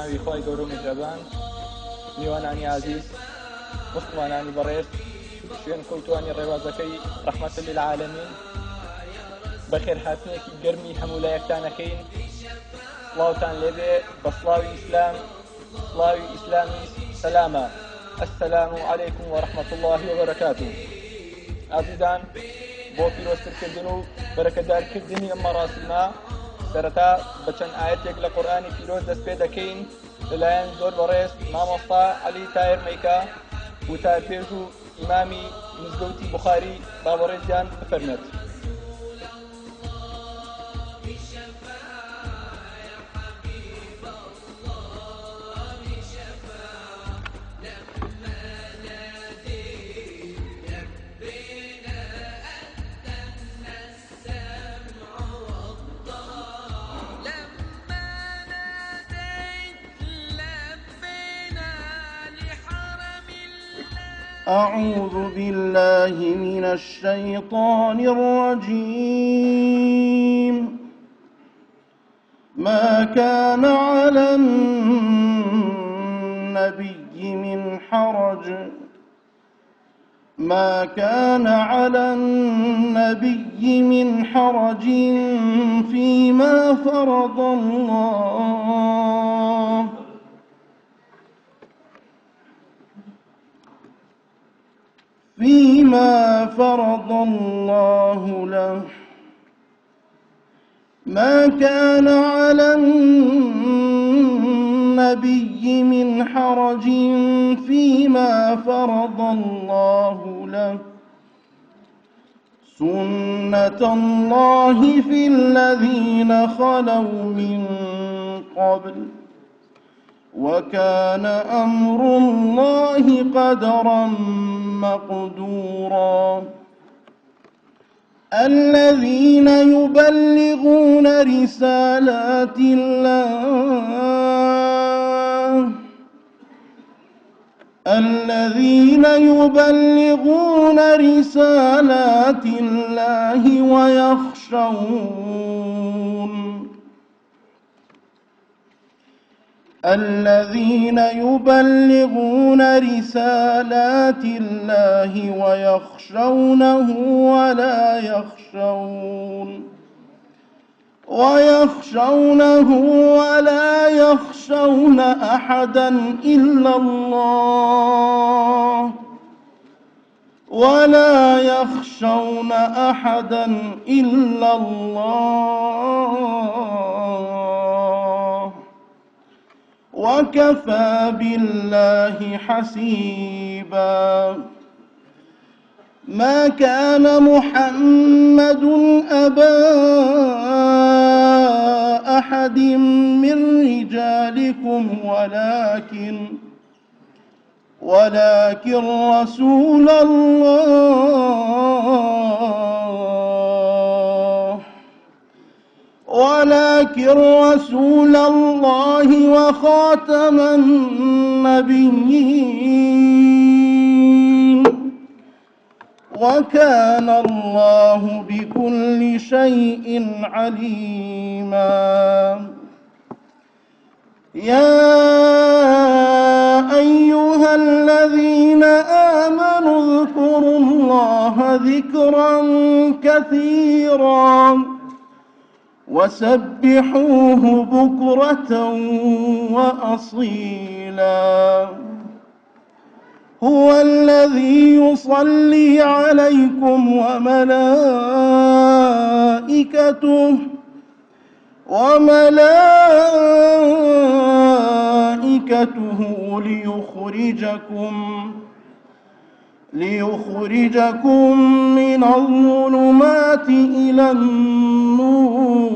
ناوی خوای گەورە و میهرەبان. میوانانی ئازیز، موسڵمانانی بەڕێز، شوێن کەوتوانی ڕێبازەکەی ڕەحمەت للعالمین، بەخێرهاتنێکی گەرمی هەموو لایەکتان ئەکەین. سڵاوتان لێبێ بە سڵاوی ئیسلام، سڵاوی ئیسلامی سەلامە. السلام علیکم و رحمة الله و بەرەکاته. ئازیزان بۆ پیرۆزترکردن و بەرەکەدارکردنی ئەم مەراسیمە سەرەتا بە چەند ئاەتێک لە قورئانی پیرۆز دەست پێ دەکەین لەلایەن زۆر بەڕێز مامۆستا عەلی تایر مەیکا وتاربێژ و ئیمامی مزگەوتی بوخاری با بەڕێزیان بفەرمێت. أعوذ بالله من الشيطان الرجيم. ما كان على النبي من حرج ما كان على النبي من حرج فيما فرض الله فيما فرض الله له. ما كان على النبي من حرج فيما فرض الله له. سنة الله في الذين خلوا من قبل وكان أمر الله قدرا مقدورا. الذين يبلغون رسالات الله الذين يبلغون رسالات الله ويخشون الذين يبلغون رسالات الله ويخشونه ولا يخشون أحدا إلا الله ولا يخشون أحدا إلا الله وكفى بالله حسيبا. ما كان محمد أبا أحد من رجالكم ولكن رسول الله ولكن رسول الله وخاتم النبيين وكان الله بكل شيء عليما. يا أيها الذين آمنوا اذكروا الله ذكرا كثيرا وسبحوه بكرة وأصيلا. هو الذي يصلي عليكم وملائكته ليخرجكم من الظلمات إلى النور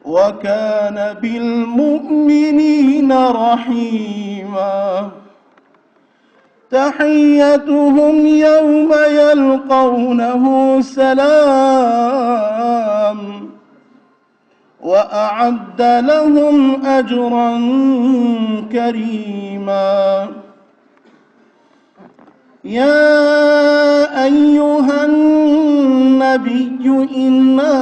وكان بالمؤمنين رحيما. تحيتهم يوم يلقونه سلام وأعد لهم أجرا كريما. يا أيها النبي إنا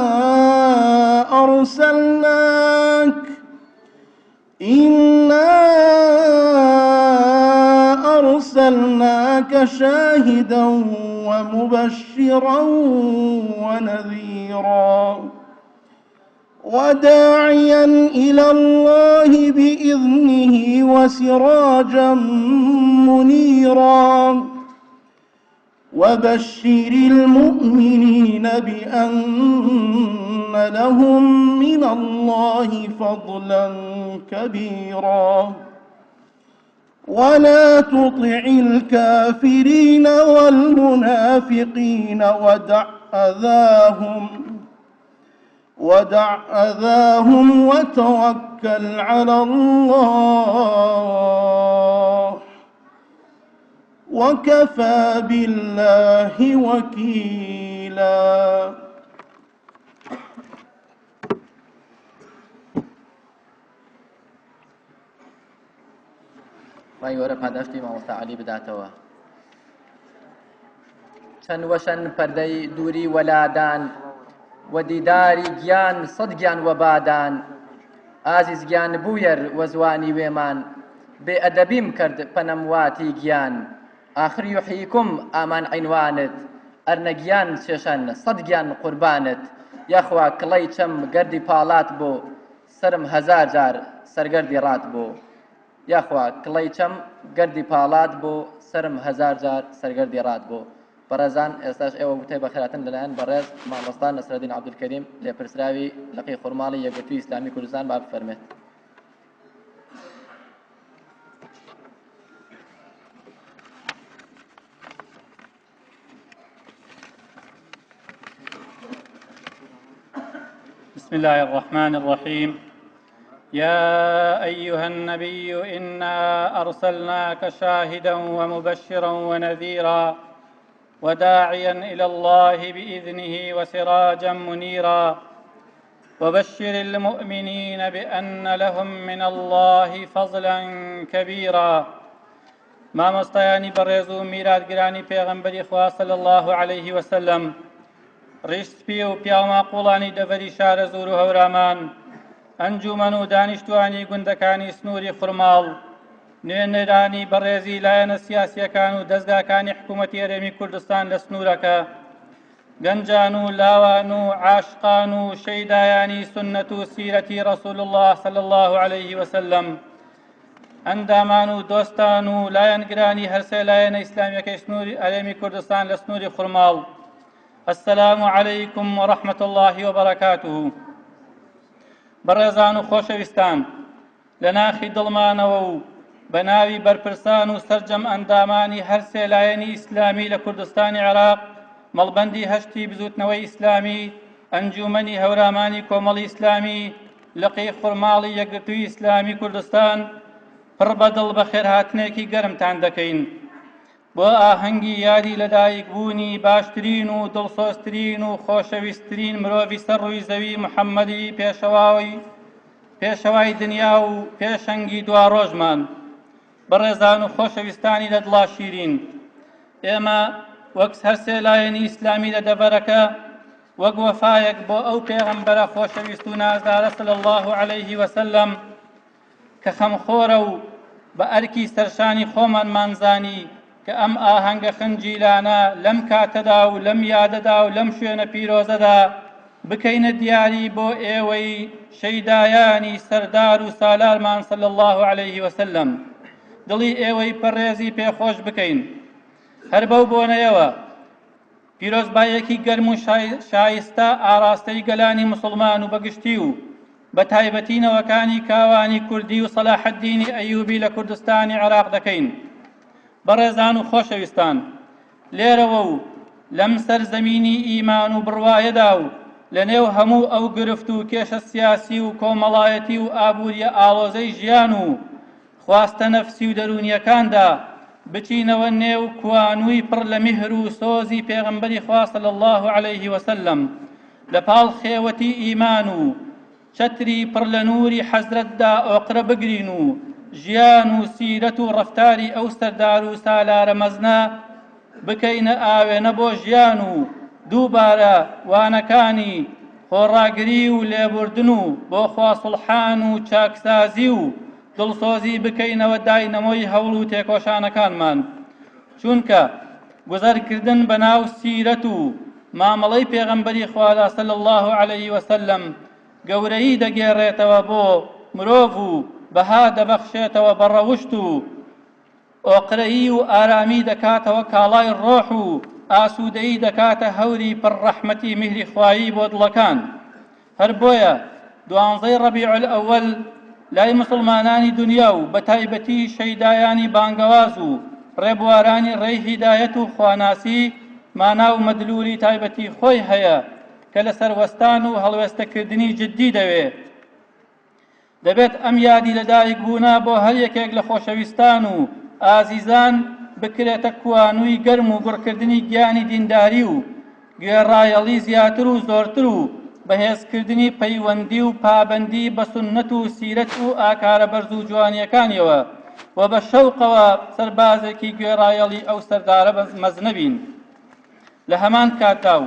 أرسلناك إنا أرسلناك شاهدا ومبشرا ونذيرا وداعيا إلى الله بإذنه وسراجا منيرا وبشر المؤمنين بأن لهم من الله فضلا كبيرا ولا تطع الكافرين والمنافقين ودع أذاهم ودع أذاهم وتوكل على الله وكفى بالله وكيلا. خوای گەورە پاداشتی مامۆستا عەلی بداتەوە. چەند وەشەن پەردەی دووری وەلادان وە دیداری گیان سەد گیان وەبادان ئازیز گیان بویەر وە زوانی وێمان بێ ئەدەبیم کرد پەنەم واتی گیان ئاخر یحییکم ئامان عینوانت ئەرنە گیان چێشەن سەد گیان قوربانت یاخوا کڵەی چەم گەردی پاڵات بۆ سەرم هەزار جار سەرگەردی ڕات بۆ یاخوا کڵەی چەم گەردی پاڵات بۆ سەرم هەزار جار سەرگەردی ڕات بۆ. بەڕێزان ئێستاش ئێوە وتەی بەخێرهاتن لەلایەن بەڕێز مامۆستا نەسرەدین عەبدولکەریم لێپرسراوی لقی خورماڵی یەکگرتووی ئیسلامی کوردستان با بفەرمێت. بسم الله الرحمن الرحيم يا أيها النبي إنا أرسلناك شاهدا ومبشرا ونذيرا وداعيا إلى الله بإذنه وسراجا منيرا وبشر المؤمنين بأن لهم من الله فضلا كبيرا مامۆستایانی بەڕێز و میراتگرانی پێغەمبەری خوا صلی اللە علیه وسلم، ڕیش سپی و پیاوماقوڵانی دەڤەری شارەزوور و هەورامان، ئەنجومەن و دانیشتوانی گوندەکانی سنووری خورماڵ، نوێنەرانی بەڕێزی لایەنە سیاسییەکان و دەزگاکانی حکوومەتی هەرێمی کوردستان لە سنوورەکە، گەنجان و لاوان و عاشقان و شەیدایانی سوننەت و سیرەتی ڕەسول اللە صلی اللە علیه وسلم، ئەندامان و دۆستان و لایەنگرانی هەرسێ لایەنە ئیسلامیەکەی سنووری هەرێمی کوردستان لە سنووری خورماڵ السلام علیکم و رحمة الله و بەرەکاته. بەڕێزان و خۆشەویستان، لە ناخی دڵمانەوە و بە ناوی بەرپرسان و سەرجەم ئەندامانی هەرسێ لایەنی ئیسلامی لە کوردستانی عێراق، مەڵبەندی هەشتی بزووتنەوەی ئیسلامی، ئەنجوومەنی هەورامانی کۆمەڵی ئیسلامی، لقی خورماڵی یەکگرتووی ئیسلامی کوردستان، پڕ بە دڵ بەخێرهاتنێکی گەرمتان دەکەین بۆ ئاهەنگی یادی لەدایکبوونی باشترین و دڵسۆزترین و خۆشەویستترین مرۆڤی سەر ڕووی زەوی محەممەدی پێشەوای پێشەوای دنیا و پێشەنگی دواڕۆژمان. بەڕێزان و خۆشەویستانی لە دڵا شیرین، ئێمە وەک هەرسێ لایەنی ئیسلامی لە دەڤەرەکە وەک وەفایەک بۆ ئەو پێغەمبەرە خۆشەویست و نازدارە صلی اللە علیه وسلم کە خەمخۆرە و بە ئەرکی سەرشانی خۆمانمان زانی کە ئەم ئاهەنگە خنجیلانە لەم کاتەدا و لەم یادەدا و لەم شوێنە پیرۆزەدا بکەینە دیاری بۆ ئێوەی شەیدایانی سەردار و سالارمان صلی اللە علیه وسلم دڵی ئێوەی پەڕێزی پێخۆش بکەین. هەر بەو بۆنەیەوە پیرۆزباییەکی گەرم و شایستە ئاراستەی گەلانی موسڵمان و بەگشتی و بە تایبەتی نەوەکانی کاوانی کوردی و سەلاحەدینی ئەیوبی لە کوردستانی عێراق دەکەین. بەڕێزان و خۆشەویستان، لێرەوە و لەم سەرزەمینی ئیمان و بڕوایەدا و لەنێو هەموو ئەو گرفت و کێشە سیاسی و کۆمەڵایەتی و ئابووریە ئاڵۆزەی ژیان و خواستە نەفسی و دەروونییەکاندا بچینەوە نێو کوانووی پڕ لە میهر و سۆزی پێغەمبەری خوا صلی اللە علیه وسلم لە پاڵ خێوەتی ئیمان و چەتری پڕ لە نووری حەزرەتدا ئۆقرە بگرین و ژیان و سیرەت و ڕەفتاری ئەو سەردار و سالارە مەزنە بکەینە ئاوێنە بۆ ژیان و دووبارە وانەکانی خۆڕاگری و لێبوردن و بۆ خوا سوڵحان و چاکسازی و دڵسۆزی بکەینەوە داینەمۆی هەوڵ و تێکۆشانەکانمان، چونکە گوزەرکردن بەناو سیرەت و مامەڵەی پێغەمبەری خوادا صلی اللە علیه وسلم گەورەیی دەگێڕێتەوە بۆ مرۆڤ و بەها دەبەخشێتەوە بە ڕەوشت و ئۆقرەیی و ئارامی دەکاتەوە کاڵای ڕۆح و ئاسوودەیی دەکاتە هەوری پڕ ڕەحمەتی میهری خوایی بۆ دڵەکان. هەر بۆیە دوانزەی ڕەبیع الئەوەل لای موسڵمانانی دونیا و بەتایبەتی شەیدایانی بانگەواز و ڕێبوارانی ڕێی هیدایەت و خواناسی مانا و مەدلولی تایبەتی خۆی هەیە کە لەسەر وەستان و هەڵوێستەکردنی جدی دەوێ. دەبێت ئەم یادی لەدایک بوونە بۆ هەر یەکێک لە خۆشەویستان و ئازیزان بکرێتە کوانووی گەرم و گوڕکردنی گیانی دینداری و گوێڕایەڵی زیاتر و زۆرتر و بەهێزکردنی پەیوەندی و پابەندی بە سوننەت و سیرەت و ئاکارە بەرز و جوانییەکانیەوە و بە شەوقەوە سەربازێکی گوێڕایەڵی ئەو سەردارە مەزنە بین. لە هەمان کاتدا و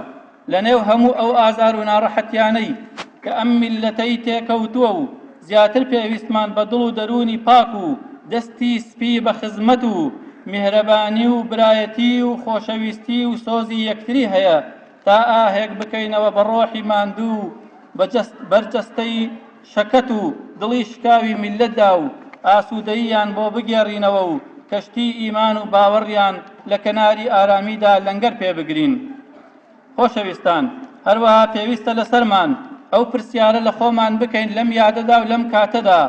لەنێو هەموو ئەو ئازار و ناڕەحەتیانەی کە ئەم میللەتەی تێکەوتووە و زیاتر پێویستمان بە دڵ و دەروونی پاک و دەستی سپی بە خزمەت و میهرەبانی و برایەتی و خۆشەویستی و سۆزی یەکتری هەیە تا ئاهێک بکەینەوە بە ڕۆحی ماندوو و بەر جەستەی شەکەت و دڵی شکاوی میللەتدا و ئاسوودەییان بۆ بگێڕینەوە و کەشتیی ئیمان و باوەڕیان لە کەناری ئارامیدا لەنگەر پێ بگرین. خۆشەویستان، هەروەها پێویستە لەسەرمان ئەو پرسیارە لە خۆمان بکەین لەم یادەدا و لەم کاتەدا،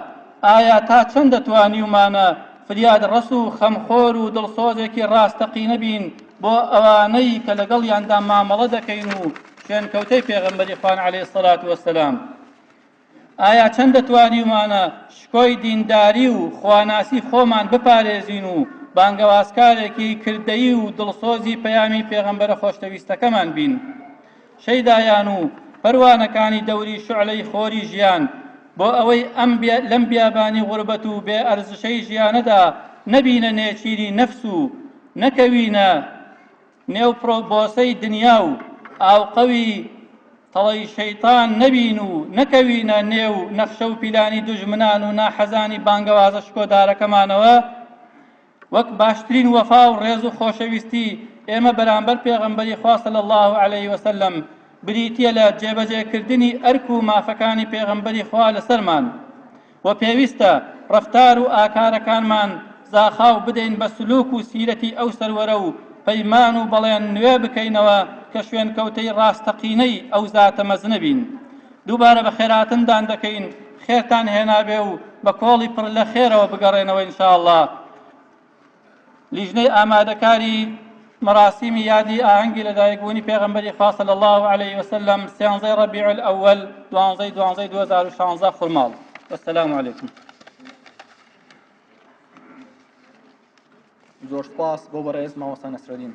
ئایا تا چەندە توانیومانە فریادڕەس و خەمخۆر و دڵسۆزێکی ڕاستەقینە بین بۆ ئەوانەی کە لەگەڵیاندا مامەڵە دەکەین و شوێنکەوتەی پێغەمبەری خوان علیە الصلوة والسلام؟ ئایا چەندە توانیومانە شکۆی دینداری و خواناسی خۆمان بپارێزین و بانگەوازکارێکی کردەیی و دڵسۆزی پەیامی پێغەمبەرە خۆشتەویستەکەمان بین؟ شەیدایان و پەروانەکانی دەوری شوعلەی خۆری ژیان بۆ ئەوەی ئەم لەم بیابانی غوربەت و بێ ئەرزشەی ژیانەدا نەبینە نێچیری نەفس و نەکەوینە نێو بۆسەی دنیا و ئاوقەوی تەڵەی شەیتان نەبین و نەکەوینە نێو نەخشە و پیلانی دوژمنان و ناحەزانی بانگەوازە شکۆدارەکەمانەوە، وەک باشترین وەفا و ڕێز و خۆشەویستی ئێمە بەرامبەر پێغەمبەری خوا صلی اللە علیه وسلم بریتییە لە جێبەجێکردنی ئەرک و مافەکانی پێغەمبەری خوا لەسەرمان. و پێویستە ڕەفتار و ئاکارەکانمان زاخاو بدەین بە سلوک و سیرەتی ئەو سەروەرە و پەیمان و بەڵێن نوێ بکەینەوە کە شوێنکەوتەی ڕاستەقینەی ئەو زاتە مەزنە بین. دووبارە بەخێرهاتندان دەکەین، خێرتان هێنابێ و بە کۆڵی پڕ لە خێرەوە بگەڕێنەوە ان شاء اللە. لیژنەی ئامادەکاری مەراسیمی یادی ئاهەنگی لەدایکبوونی پێغەمبەری خوا صلی اللە علیه وسلم سیانزەی ڕەبیع الاول دوانزەی دوانزەی 2016 خورماڵ. والسلام علیکم. زۆر سپاس بۆ بەڕێز مامۆستا نەسرەدین.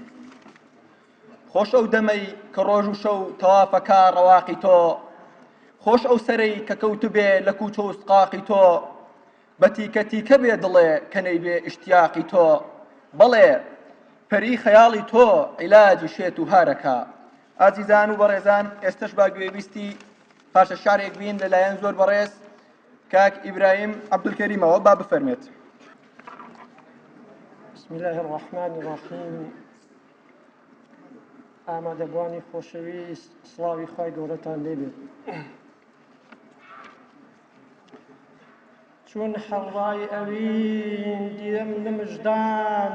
خۆش ئەو دەمەی کە ڕۆژ و شەو تەوافەکا ڕەواقی تۆ، خۆش ئەو سەرەی کە کەوتبێ لە کوچە و سقاقی تۆ، بە تیکە تیکە بێ دڵێ کە نەیبێ ئیشتیاقی تۆ بەڵێ پەری خەیاڵی تۆ عیلاجی شێت و هارەکە. ئازیزان و بەڕێزان ئێستەش با گوێبیستی پارچە شعرێک بین لەلایەن زۆر بەڕێز کاک ئیبراهیم عەبدولکەریمەوە با بفەرمێت. بسم الله الرحمن الرحیم ئامادەبووانی خۆشەویست سڵاوی خوای گەورەتان لێبێت. چون حەڕای ئەوین دیرم نمژدان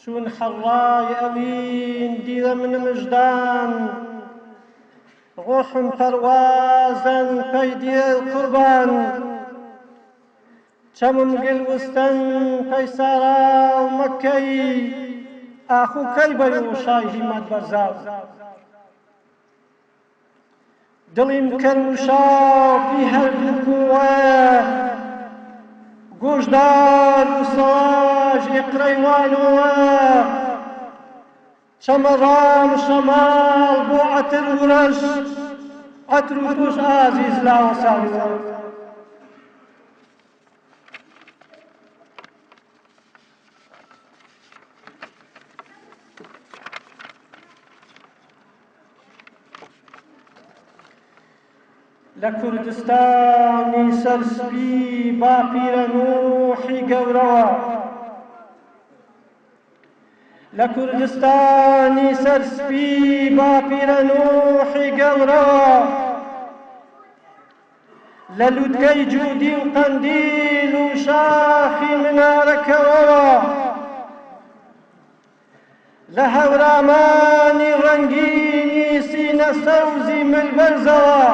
چون حەڕای ئەوین دیرم نمژدان ڕۆحم پەروازەن پەی دیر قوربان چەمم گل وستەن پەی سارا و مەککەی ئاخو کەی بەی و شای هیمەت بەرزان دڵیم کەر و شاپی هەردوو کووە گوشدار و سەواژ ئقرەی وانۆوە چەمەڕان شەماڵ بۆ عەتر ورەش عەتر و توش ئازیز لاوەسانوە. لە کوردستانی سەر سپی باپیرە نوحی گەورەوە، لە کوردستانی سەر سپی باپیرە نوحی گەورەوە، لە لوتکەی جودی و قەندیل و شاخی منارەکەوەوە، لە هەورامانی ڕەنگینی سینە سەوزی ملبەرزەوە،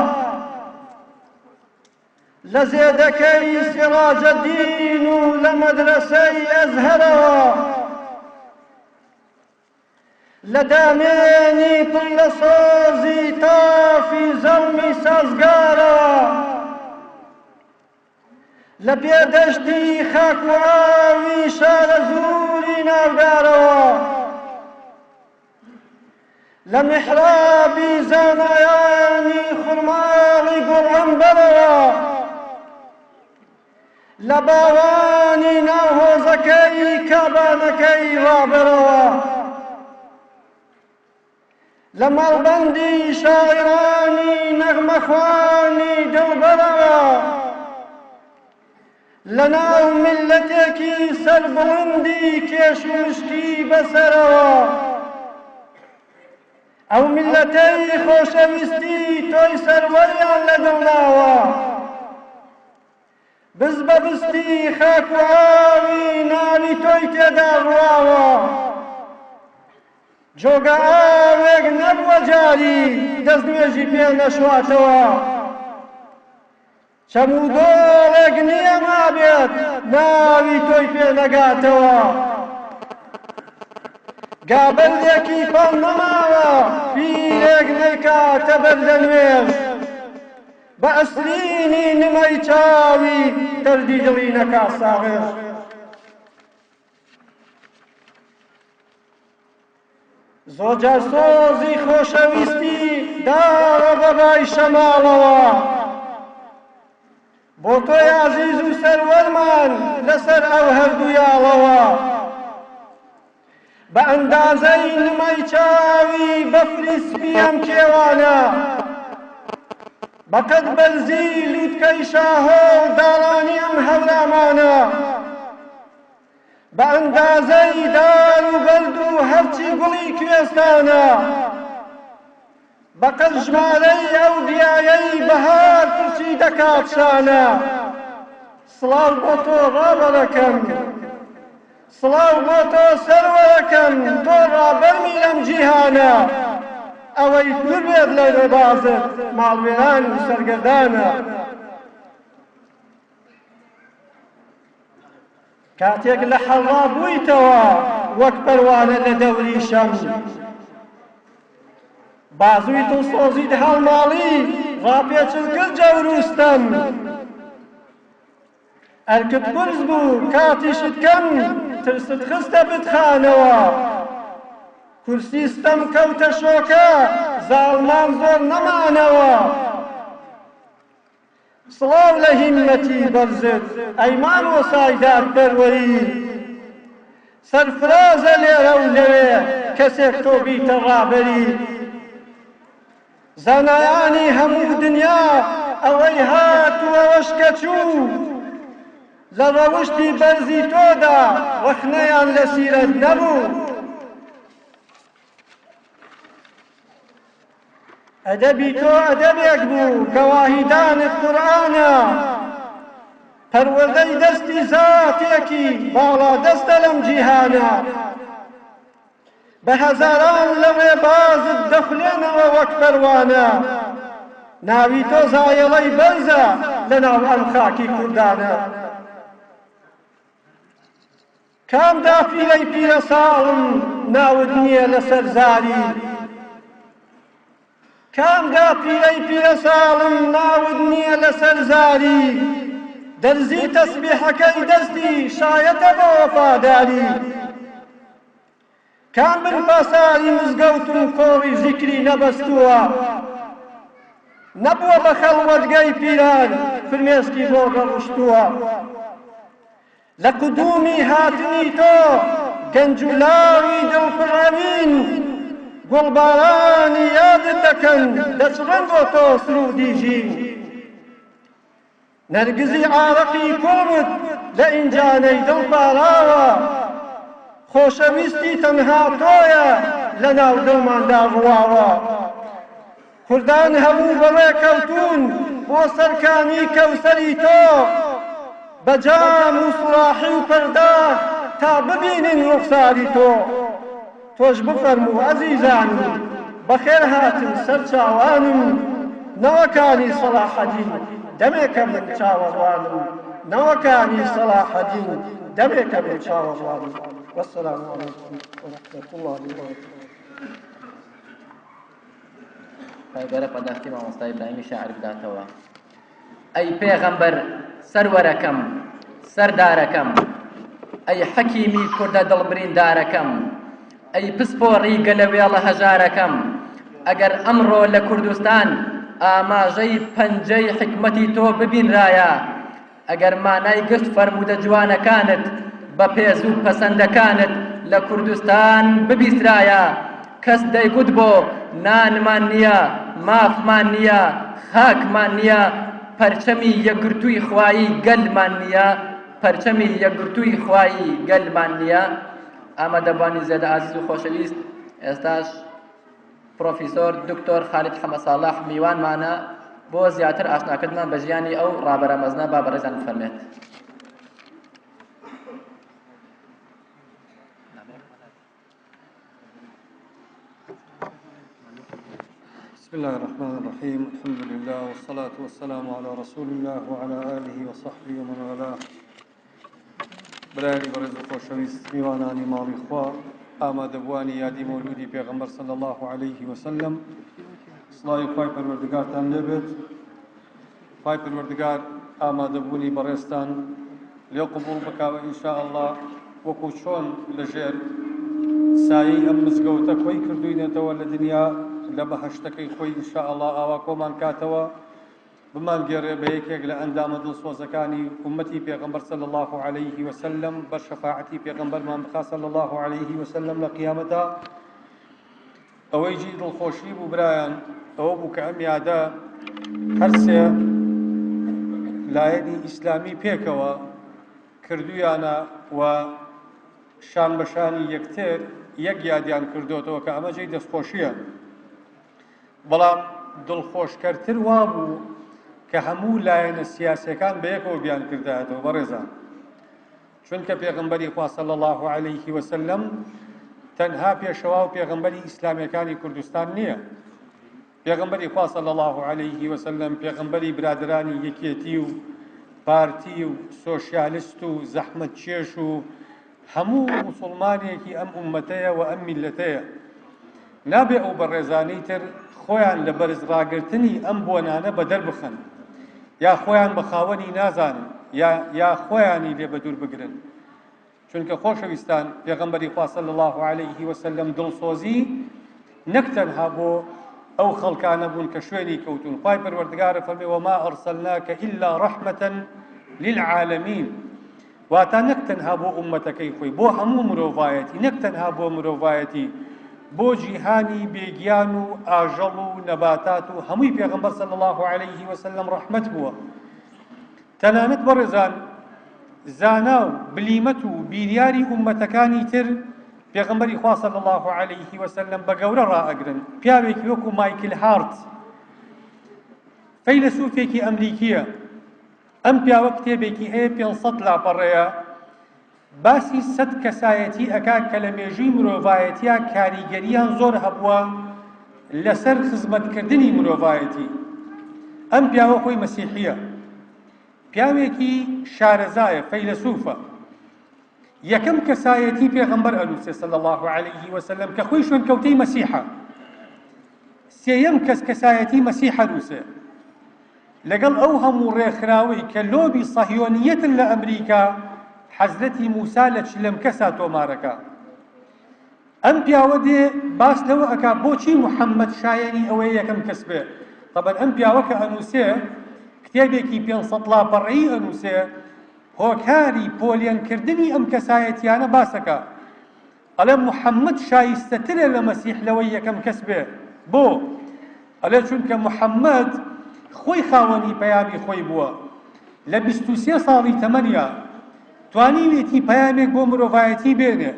لە زێدەکەی سیڕاجەدین و لە مەدرەسەی ئەزهەرەوە، لە دامێنی پڕ لە سۆزی تافی زەڵمی سازگارەوە، لە پێدەشتی خاک و ئاوی شارەزووری ناودارەوە، لە میحرابی زانایانی خورماڵی گوڵ عەنبەرەوە، لە باوانی ناو هۆزەکەی کابانەکەی ڕابەرەوە، لە مەڵبەندی شاعیرانی نەغمەخوانی دڵبەرەوە، لە ناو میللەتێکی سەربڵندی کێش و مشکی بەسەرەوە، ئەو میللەتەی خۆشەویستی تۆی سەروەریان لە دڵ ناوە، بز بە بستی خاک و ئاوی ناوی تۆی تێدا ڕواوە، جۆگە ئاوێک نەبووە جاری دەستنوێژی پێ نەشواتەوە، چەم و دۆڵێک نییە مابێت ناوی تۆی پێ نەگاتەوە، گابەندێکی پان نەماوە پیرێک نەیکاتە بەردەنوێژ. بە ئەسرینی نمەی چاوی دەردی دڵی نەکا ساڕێژ. زۆر جار سۆزی خۆشەویستی داوە بە بای شەماڵەوە، بۆ تۆی ئازیز و سەروەرمان لەسەر ئەو هەردوو یاڵەوە. بە ئەندازەی نمەی چاوی بەفری سپی ئەم کێوانە، بە قەد بەرزی لووتکەی شاهۆ و داڵانی ئەم هەورامانە، بە ئەندازەی دار و بەرد و هەرچی گوڵی کوێستانە، بە قەد ژمارەی ئەو گیایەی بەهار پرچی دەکات شانە. سڵاو بۆ تۆ ڕابەرەکەم، سڵاو بۆ تۆ سەروەرەکەم، تۆ ڕابەرمی لەم جیهانە، ئەوەی دوور بێت لە ڕێبازت ماڵوێران و سەرگەردانە. کاتێک لە حەڕا بوویتەوە وەک پەروانە لە دەوری شەم، بازووی دڵسۆزیت هەڵماڵی ڕاپێچت کرد جەور و ستەم. ئەرکت قورس بوو کاتیشت کەم ترست خستە بتخانەوە. کورسی ستەم کەوتە شۆکە زاڵمان زۆر نەمانەوە. سڵاو لە هیممەتی بەرزت ئەی مامۆسای دادپەروەری، سەرفرازە لێرە و لەوێ کەسێک تۆ بیتە ڕابەری. زانایانی هەموو دنیا ئەوەی هات و ئەوەش کە چوو، لە ڕەوشتی بەرزی تۆدا ڕەخنەیان لە سیرەت نەبوو. ئەدەبی تۆ ئەدەبێک بوو گەواهیدانت قورئانە، پەروەردەی دەستی زاتێکی باڵادەستە لەم جیهانە. بە هەزاران لە ڕێبازت دەخولێنەوە وەک پەروانە، ناوی تۆ زایەڵەی بەرزە لەناو ئەم خاکی کوردانە. کام داپیرەی پیرەساڵم ناوت نییە لەسەر زاری؟ کام داپیرەی پیرەساڵم ناوت نییە لەسەر زاری؟ دەرزی تەسبیحەکەی دەستی شایەتە بۆ وەفاداری. کام بن پاساری مزگەوتم کۆڕی زیکری نەبەستووە؟ نەبووە بە خەڵوەتگەی پیران فرمێسکی بۆ دەڕشتووە. لە قدومی هاتنی تۆ گەنج و لاوی دڵ پڕ ئەوین، گوڵبارانی یادت دەکەن دەچڕن بۆ تۆ سروودی ژین. نەرگزی عارەقی کوڵمت لە ئینجانەی دڵ پاراوە. خۆشەویستی تەنها تۆیە لە ناو دڵماندا ڕواوە. کوردان هەموو بەڕێ کەوتوون بۆ سەر کانی کەوسەری تۆ. بە جام و سوراحی و پەرداخ تا ببینین ڕوخساری تۆ. تۆش بفەرموو ئەزیزانم بەخێر هاتن سەر چاوانم نەوەکانی سەڵاحەدین دەمێکە من چاوەڕوانم نەوەکانی سەڵاحەدین دەمێکە من چاوەڕوانم والسلام علیکم ورحمة الله وبرکاته. خوای گەورە پاداشتی مامۆستا ئیبراهیمی شاعر بداتەوە. ئەی پێغەمبەر سەروەرەکەم سەردارەکەم ئەی حەکیمی کوردە دڵبریندارەکەم ئەی پسپۆڕی گەلەوێڵە هەژارەکەم ئەگەر ئەمڕۆ لە کوردستان ئاماژەی پەنجەی حیکمەتی تۆ ببینرایە ئەگەر مانای گشت فەرموودە جوانەکانت بە پێز و پەسەندەکانت لە کوردستان ببیسترایە، کەس دەیگوت بۆ نانمان نییە، مافمان نییە، خاکمان نییە، پەرچەمی یەکگرتووی خوایی گەلمان نییە، پەرچەمی یەکگرتووی خوایی گەلمان نییە. ئامادەبووانی زێدە ئازیز و خۆشەویست، ئێستاش پڕۆفیسۆر دکتۆر خالید حەمەساڵح میوانمانە بۆ زیاتر ئاشناکردمان بە ژیانی ئەو ڕابەرە مەزنە با بەڕێزان بفەرمێت. بسم الله الرحمن الرحيم الحمد لله والصلاة والسلام على رسول الله وعلى آله وصحبه ومن والاه برایانی بەڕێز و خۆشەویست، میوانانی ماڵی خوا، ئامادەبووانی یادی مەولودی پێغەمبەر صلی اللە علیه وسلم، سڵاوی خوای پەروەردگارتان لێبێت. خوای پەروەردگار ئامادەبوونی بەڕێزتان لێ قبوڵ بکا و ان شاء اللە وەکو چۆن لەژێر سایەی ئەم مزگەوتە کۆی کردوینەتەوە لە دنیا لە بەهەشتەکەی خۆی ان شاء اللە ئاوا کۆمان کاتەوە. بمانگێڕێ بە یەکێک لە ئەندامە دڵسۆزەکانی ئوممەتی پێغەمبەر صلی اللە علیه وسلم بەر شەفاعەتی پێغەمبەرمان بخا صلی اللە علیه وسلم لە قیامەتا. ئەوەی جێی دڵخۆشی بوو برایان ئەوە بوو کە ئەم یادە هەرسێ لایەنی ئیسلامی پێکەوە کردویانە و شان بە شانی یەکتر یەک یادیان کردوتەوە کە ئەمە جێی دەستخۆشیە. بەڵام دڵخۆشکەرتر وابوو کە هەموو لایەنە سیاسیەکان بەیەکەوە بیانکردایەتەوە بەڕێزان، چونکە پێغەمبەری خوا صلی اللە علیه وسلم تەنها پێشەوا و پێغەمبەری ئیسلامیەکانی کوردستان نییە، پێغەمبەری خوا صلی اللە علیه وسلم پێغەمبەری برادەرانی یەکێتی و پارتی و سۆشیالست و زەحمەتکێش و هەموو موسوڵمانێکی ئەم ئوممەتەیە و ئەم میللەتەیە. نابێ ئەو بەڕێزانەی تر خۆیان لە بەرز ڕاگرتنی ئەم بۆنانە بەدەر بخەن یا خۆیان بە خاوەنی نازانن یا یا خۆیانی لێ بەدوور بگرن. چونکە خۆشەویستان پێغەمبەری خوا صلی اللە علیه وسلم دڵسۆزی نەک تەنها بۆ ئەو خەڵکانە بوون کە شوێنی کەوتوون، خوای پەروەردگار فەرمی وما ارسلناک الا رحمة للعالمین، واتا نەک تەنها بۆ ئوممەتەکەی خۆی، بۆ هەموو مرۆڤایەتی، نەک تەنها بۆ مرۆڤایەتی، بۆ جیهانی بێگیان و ئاژەڵ و نەباتات و هەمووی پێغەمبەر صلی اللە علیه وسلم ڕەحمەت بووە. تەنانەت بەڕێزان زانا و بلیمەت و بیریاری ئوممەتەکانی تر پێغەمبەری خوا صلی اللە علیه وسلم بە گەورە ڕائەگرن. پیاوێکی وەکو مایکل هارت فەیلەسوفێکی ئەمریکییە، ئەم پیاوە کتێبێکی هەیە 500 لاپەڕەیە باسی 100 کەسایەتی ئەکا کە لە مێژووی مرۆڤایەتیا کاریگەریان زۆر هەبووە لەسەر خزمەتکردنی مرۆڤایەتی. ئەم پیاوە خۆی مەسیحیە، پیاوێکی شارەزایە، فەیلەسوفە. یەکەم کەسایەتی پێغەمبەر ئەنووسێ صلی الله علیه وسلم کە خۆی شوێنکەوتەی مەسیحە. سێیەم کەس کەسایەتی مەسیح ئەنووسێ. لەگەڵ ئەو هەموو ڕێکخراوەی کە لۆبی سەهیۆنیەتن لە ئەمریکا، حەزرەتی موسا لە چلەم کەسا تۆمارەکا. ئەم پیاوە دێ باس لەوە ئەکا بۆچی محەممەد شایەنی ئەوەیە یەکەم کەس بێ. تەبەن ئەم پیاوە کە ئەنووسێ کتێبێکی 500 لاپەڕەیی ئەنووسێ هۆکاری پۆلێنکردنی ئەم کەسایەتیانە باسەکا. ئەڵێ محمد شایستەترە لە مەسیح لەوەی یەکەم کەس بێ، بۆ؟ ئەڵێ چونکە محمد خۆی خاوەنی پەیامی خۆی بووە. لە 23 ساڵی تەمەنیا توانیویەتی پەیامێک بۆ مرۆڤایەتی بێنێ،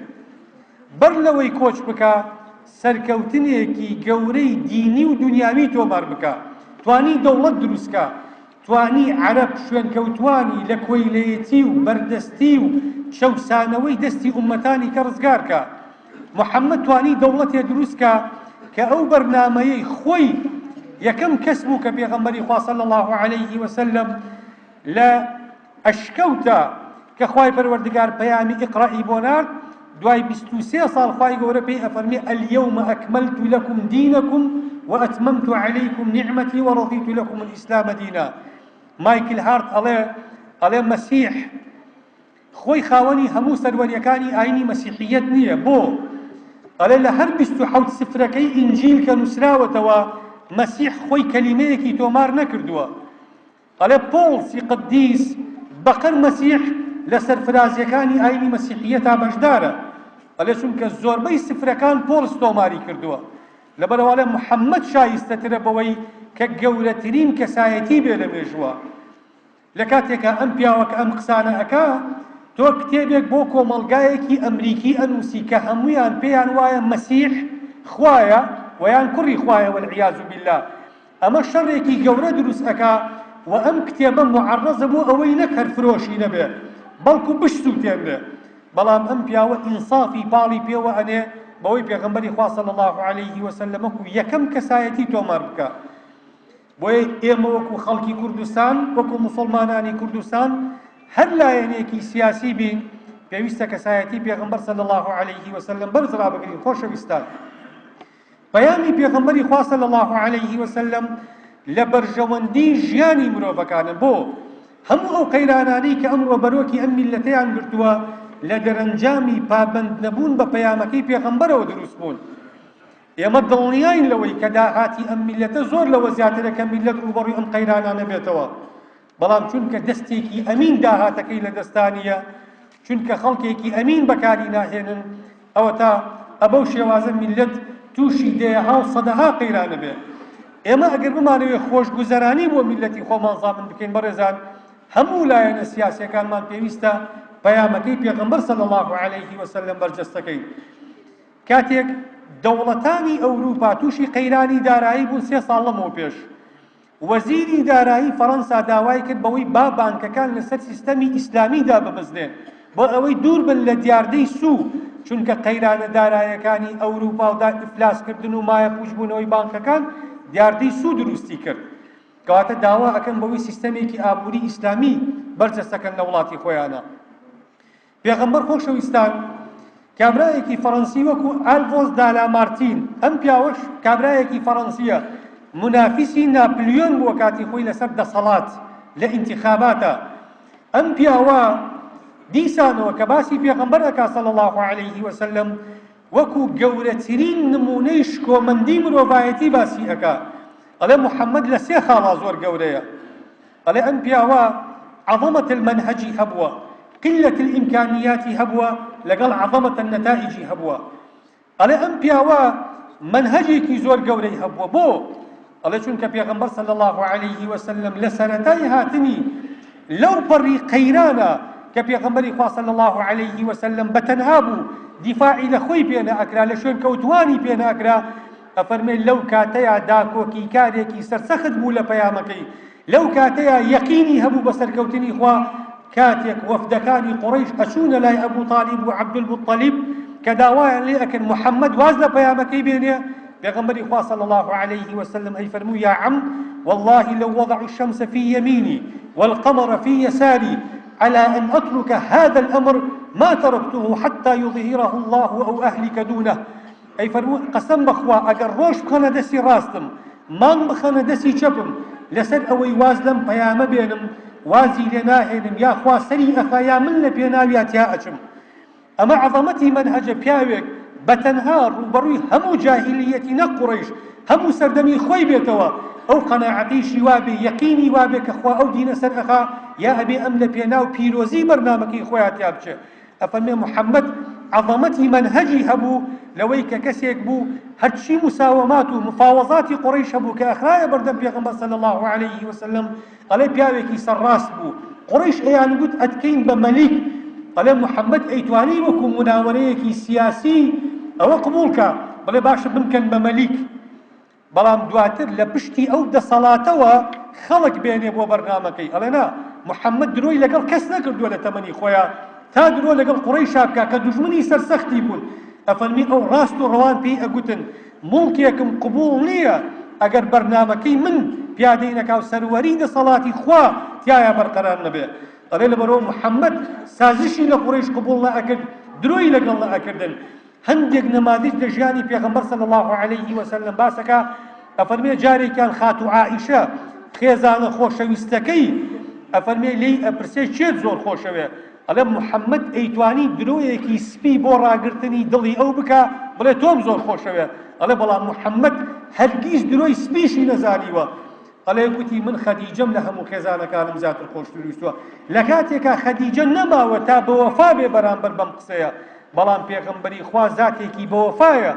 بەر لەوەی کۆچ بکا سەرکەوتنێکی گەورەی دینی و دونیاوی تۆمار بکا، توانی دەوڵەت دروست کا، توانی عەرەب شوێنکەوتوانی لە کۆیلەیەتی و بەردەستی و چەوسانەوەی دەستی ئوممەتانی کە ڕزگار کا. محەممەد توانی دەوڵەتێ دروست کا کە ئەو بەرنامەیەی خۆی یەکەم کەس بوو کە پێغەمبەری خوا صلی اللە علیه وسلم لە ئەشکەوتە کە خوای پەروەردگار پەیامی اقرأ ی بۆ نارد، دوای 23 ساڵ خوای گەورە پێی ئەفەرمێ الیوم اکملت لکم دینکم واتممت علیکم نعمتی ورضیت لکم الاسلام دینا. مایکل هارت ئەڵێ ئەڵێ مەسیح خۆی خاوەنی هەموو سەروەریەکانی ئاینی مەسیحیەت نییە بۆ؟ ئەڵێ لە هەر 27 سفرەکەی ئینجیل کە نووسراوەتەوە مەسیح خۆی کەلیمەیەکی تۆمار نەکردووە. ئەڵێ پۆڵسی قدیس بەقەر مەسیح لە سەرفرازیەکانی ئاینی مەسیحیەتا بەشدارە، ئەڵێ چونکە زۆربەی سفرەکان پۆڵس تۆماری کردووە، لەبەرئەوە ئەڵێ محەمەد شایستەترە بەوەی کە گەورەترین کەسایەتی بێ لە مێژووە. لە کاتێکا ئەم پیاوە کە ئەم قسانە ئەکا تۆ کتێبێک بۆ کۆمەڵگایەکی ئەمریکی ئەنووسی کە هەموویان پێیان وایە مەسیح خوایە و یان کوڕی خوایە والعیاذ باللە ئەمە شەڕێکی گەورە دروست ئەکا و ئەم کتێبە موعەڕەزە بۆ ئەوەی نەک هەر فرۆشی نەبێ بەڵکو بشسوتێنرێ بەڵام ئەم پیاوە ئینسافی پاڵی پێوە ئەنێ بەوەی پێغەمبەری خوا صلی اللە علیه وسلم وەکو یەکەم کەسایەتی تۆمار بکا. بۆیە ئێمە وەکو خەڵکی کوردستان وەکو موسڵمانانی کوردستان هەر لایەنێکی سیاسی بین پێویستە کەسایەتی پێغەمبەر صلی اللە علیه وسلم بەرز ڕابگرین. خۆشەویستان پەیامی پێغەمبەری خوا صلی اللە علیه وسلم لە بەرژەوەندی ژیانی مرۆڤەکانە. بۆ هەموو ئەو قەیرانانەی کە ئەمڕۆ بەرۆکی ئەم میللەتەیان گرتووە لە دەرەنجامی پابەند نەبوون بە پەیامەکەی پێغەمبەرەوە دروست بوون. ئێمە دڵنیاین لەوەی کە داهاتی ئەم میللەتە زۆر لەوە زیاترە کە میللەت ڕووبەڕووی ئەم قەیرانانە بێتەوە، بەڵام چونکە دەستێکی ئەمین داهاتەکەی لە دەستا نییە، چونکە خەڵکێکی ئەمین بەکاری ناهێنن، ئەوەتا ئەبەو شێوازە میللەت تووشی دەیەها و سەدەها قەیران ئەبێ. ئێمە ئەگەر بمانەوێ خۆشگوزەرانی بۆ میللەتی خۆمان زامن بکەین بەڕێزان، هەموو لایەنە سیاسیەکانمان پێویستە پەیامەکەی پێغەمبەر صلی اللە علیه وسلم بەرجەستەکەین. کاتێک دەوڵەتانی ئەوروپا تووشی قەیرانی دارایی بوون سێ ساڵ لەمەوپێش، وەزیری دارایی فەرەنسا داوای کرد بەوەی با بانکەکان لەسەر سیستەمی ئیسلامی دابمەزرێن بۆ ئەوەی دوور بن لە دیاردەی سوو، چونکە قەیرانە دارایەکانی ئەوروپا و ئیفلاسکردن و مایەپووچبوونەوەی بانکەکان دیاردەی سوو دروستی کرد. کەواتە داوا ئەکەن بەوەی سیستەمێکی ئابووری ئیسلامی بەرجەستەکەن لە وڵاتی خۆیانا. پێغەمبەر خۆشەویستان کابرایەکی فەڕەنسی وەکو ئالڤۆس دالامارتین، ئەم پیاوەش کابرایەکی فەڕەنسیە مونافیسی ناپلیۆن بووە کاتی خۆی لەسەر دەسەڵات لە ئینتیخاباتا، ئەم پیاوە دیسانەوە کە باسی پێغەمبەر ئەکا صلی اللە علیه وسلم وەکو گەورەترین نمونەی شکۆمەندی مرۆڤایەتی باسی ئەکا، ئەڵێ محمد لە سێ خاڵا زۆر گەورەیە. ئەڵێ ئەم پیاوە عظمة المنهجی هەبووە، قلة الامکانیاتی هەبووە لەگەڵ عظمة النتائجی هەبووە. ئەڵێ ئەم پیاوە مەنهەجێکی زۆر گەورەی هەبووە. بۆ؟ ئەڵێ چونکە پێغەمبەر صلی اللە علیه وسلم لە سەرەتای هاتنی لەو پەڕی قەیرانە کە پێغەمبەری خوا صلی اللە علیه وسلم بە تەنها بوو دیفاعی لە خۆی پێ نەئەکرا لە شوێنکەوتوانی پێ نەئەکرا ئەفەرمێ لەو کاتەیا داکۆکیکارێکی سەرسەخت بوو لە پەیامەکەی، لەو کاتەیا یەقینی هەبوو بە سەرکەوتنی خوا، کاتێک وەفدەکانی قوڕەیش ئەچوونە لای ئەبو تالیب و عەبدولموتەلیب کە داوایان لێ ئەکرد محەممەد واز لە پەیامەکەی بێنێ، پێغەمبەری خوا صلی اللە علیه وسلم ئەیفەرموو یا عم واللە لو وضعوا الشمس في يميني والقمر في يساري على أن أترك هذا الأمر ما تركته حتى يظهره الله أو أهلك دونه. ئەیفەرموو، قەسەم بەخوا ئەگەر ڕۆژ بخەنە دەستی ڕاستم، مانگ بخەنە دەستی چەپم، لەسەر ئەوەی واز لەم پەیامە بێنم، وازی لێ ناهێنم، یا خوا سەری ئەخا یا من لە پێناویا تیا ئەچم. ئەمە عەزەمەتی مەنهەجە پیاوێک بە تەنها ڕووبەڕووی هەموو جاهیلیەتی نەک قوڕەیش، هەموو سەردەمی خۆی بێتەوە، ئەو قەناعەتەیشی وابێ، یەقینی وابێ کە خوا ئەو دینە سەر ئەخا، یا ئەبێ ئەم لە پێناو پیرۆزی بەرنامەکەی خۆیا تیا بچێ. ئەفەرمێ محمد عەزەمەتی مەنهەجی هەبوو لەوەی کە کەسێک بوو هەرچی مساوەمات و مفاوەزاتی قوڕەیش هەبوو کە ئەخرایە بەردەم پێغەمبەر صلی اللە علیه وسلم ئەڵێ پیاوێکی سەرڕاست بوو. قوڕەیش ئەیانگوت ئەتکەین بە مەلیک، ئەڵێ محەممەد ئەیتوانی وەکو موناوەرەیەکی سیاسی ئەوە قبوڵ کا، بڵێ باشە بمکەن بە مەلیک، بەڵام دواتر لە پشتی ئەو دەسەڵاتەوە خەڵک بێنێ بۆ بەرنامەکەی، ئەڵێ نا محەممەد درۆی لەگەڵ کەس نەکردووە لە تەمەنی خۆیا تا درۆ لەگەڵ قوڕەیشا بکا کە دوژمنی سەرسەختی بوون، ئەفەرمی ئەو ڕاست و ڕەوان پێی ئەگوتن موڵکێکم قبوڵ نییە ئەگەر بەرنامەکەی من پیادەی نەکا و سەروەری دەسەڵاتی خوا تیایا بەرقەرار نەبێ. ئەڵێ لەبەرئەوە محەممەد سازشی لە قوڕەیش قبوڵ نەئەکرد، درۆی لەگەڵ نەئەکردن. هەندێک نەمادیج لە ژیانی پێغەمبەر صلی اللە علیه وسلم باس ئەکا، ئەفەرمێ جارێکیان خاتوو عائیشە خێزانە خۆشەویستەکەی ئەفەرمێ لێی ئەپرسێ کێت زۆر خۆشەوێ؟ ئەڵێ محەممەد ئەیتوانی درۆیەکی سپی بۆ ڕاگرتنی دڵی ئەو بکا بڵێ تۆم زۆر خۆشەوێ، ئەڵێ بەڵام محەممەد هەرگیز درۆی سپیشی نەزانیوە. ئەڵێ گوتی من خەدیجەم لە هەموو خێزانەکانم زیاتر خۆشترویستووە، لە کاتێکا خەدیجە نەماوە تا بەوەفا بێ بەرامبەر بەم قسەیە، بەڵام پێغەمبەری خوا زاتێکی بەوەفایە،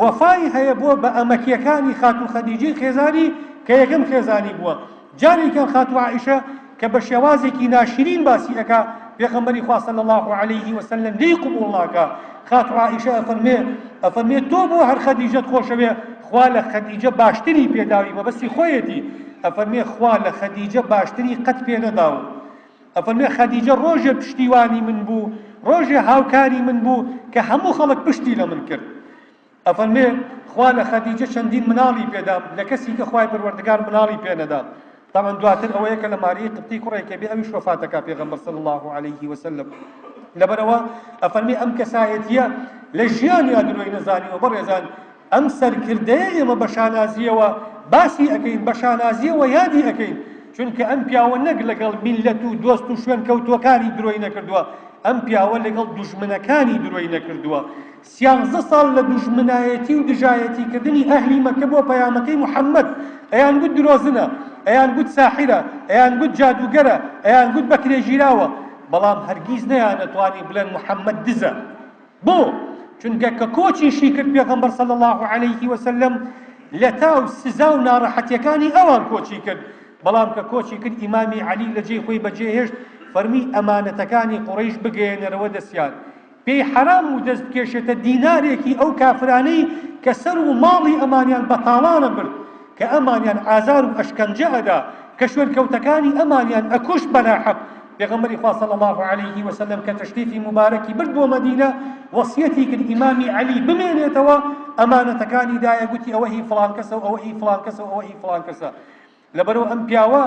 وەفای هەیە بۆ بە ئەمەکیەکانی خاتوو خەدیجەی خێزانی کە یەکەم خێزانی بووە، جارێکیان خاتوو عائیشە کە بە شێوازێکی ناشرین باسی ئەکا پێغەمبەری خوا صلی اللە علیه وسلم لێی قبوڵ ناکا، خاتوو عائیشە ئەفەرمێ ئەفەرمێ تۆ بۆ هەر خەدیجەت خۆشەوێ خوا لە خەدیجە باشتری پێداوی مەبەستی خۆیەتی ئەفەرمێ خوا لە خەدیجە باشتری قەت پێنەداوم ئەفەرمێ خەدیجە ڕۆژێ پشتیوانی من بوو ڕۆژێ هاوکاری من بوو کە هەموو خەڵک پشتی لە من کرد ئەفەرمێ خوا لە خەدیجە چەندین مناڵی پێدام لە کەسی کە خوای پەروەردگار مناڵی پێ نەدام طبعا دواتر ئەوەیە کە لە ماریەی قبطی کوڕێکێ بێ ئەویش وەفاتەکا پێغەمبەر صلی الله علیه وسلم لەبەرەوە ئەفەرمێ ئەم کەسایەتیە لە ژیانیا درۆی نەزانیوە بەڕێزان ئەم سەرکردەیە ئێمە بە شانازییەوە باسی ئەکەین، بە شانازییەوە یادی ئەکەین، چونکە ئەم پیاوە نەک لەگەڵ میللەت و دۆست و شوێنکەوتووەکانی درۆی نەکردووە، ئەم پیاوە لەگەڵ دوژمنەکانی درۆی نەکردووە. سیانزە ساڵ لە دوژمنایەتی و دژایەتیکردنی ئەهلی مەککە بۆ پەیامەکەی محەممەد، ئەیانگوت درۆزنە، ئەیانگوت ساحیرە، ئەیانگوت جادووگەرە، ئەیانگوت بەکرێگیراوە، بەڵام هەرگیز نەیانەتوانی بڵێن محەممەد دزە. بۆ؟ چونکە کە کۆچیشی کرد پێغەمبەر صلی اللە علیه وسلم لە تاو سزا و ناڕەحەتیەکانی ئەوان کۆچی کرد، بەڵام کە کۆچی کرد ئیمامی عەلی لە جێی خۆی بەجێهێشت فەرمی ئەمانەتەکانی قوڕەیش بگەیەنەرەوە دەستیان، پێی حەرام بوو دەست بکێشێتە دینارێکی ئەو کافرانەی کە سەر و ماڵی ئەمانیان بە تاڵانە برد، کە ئەمانیان ئازار و ئەشکەنجە ئەدا، کە شوێنکەوتەکانی ئەمانیان ئەکوشت بە ناحەق، پێغەمبەری خوا صلی اللە علیه وسلم کە تەشریفی موبارەکی برد بۆ مەدینە وەسیەتی کرد ئیمامی عەلی بمێنێتەوە، ئەمانەتەکانی دایە گوتی ئەوە هی فڵان کەسە و ئەوە هی فڵان کەسە و ئەوە هی فڵان کەسە. لەبەرئەوە ئەم پیاوە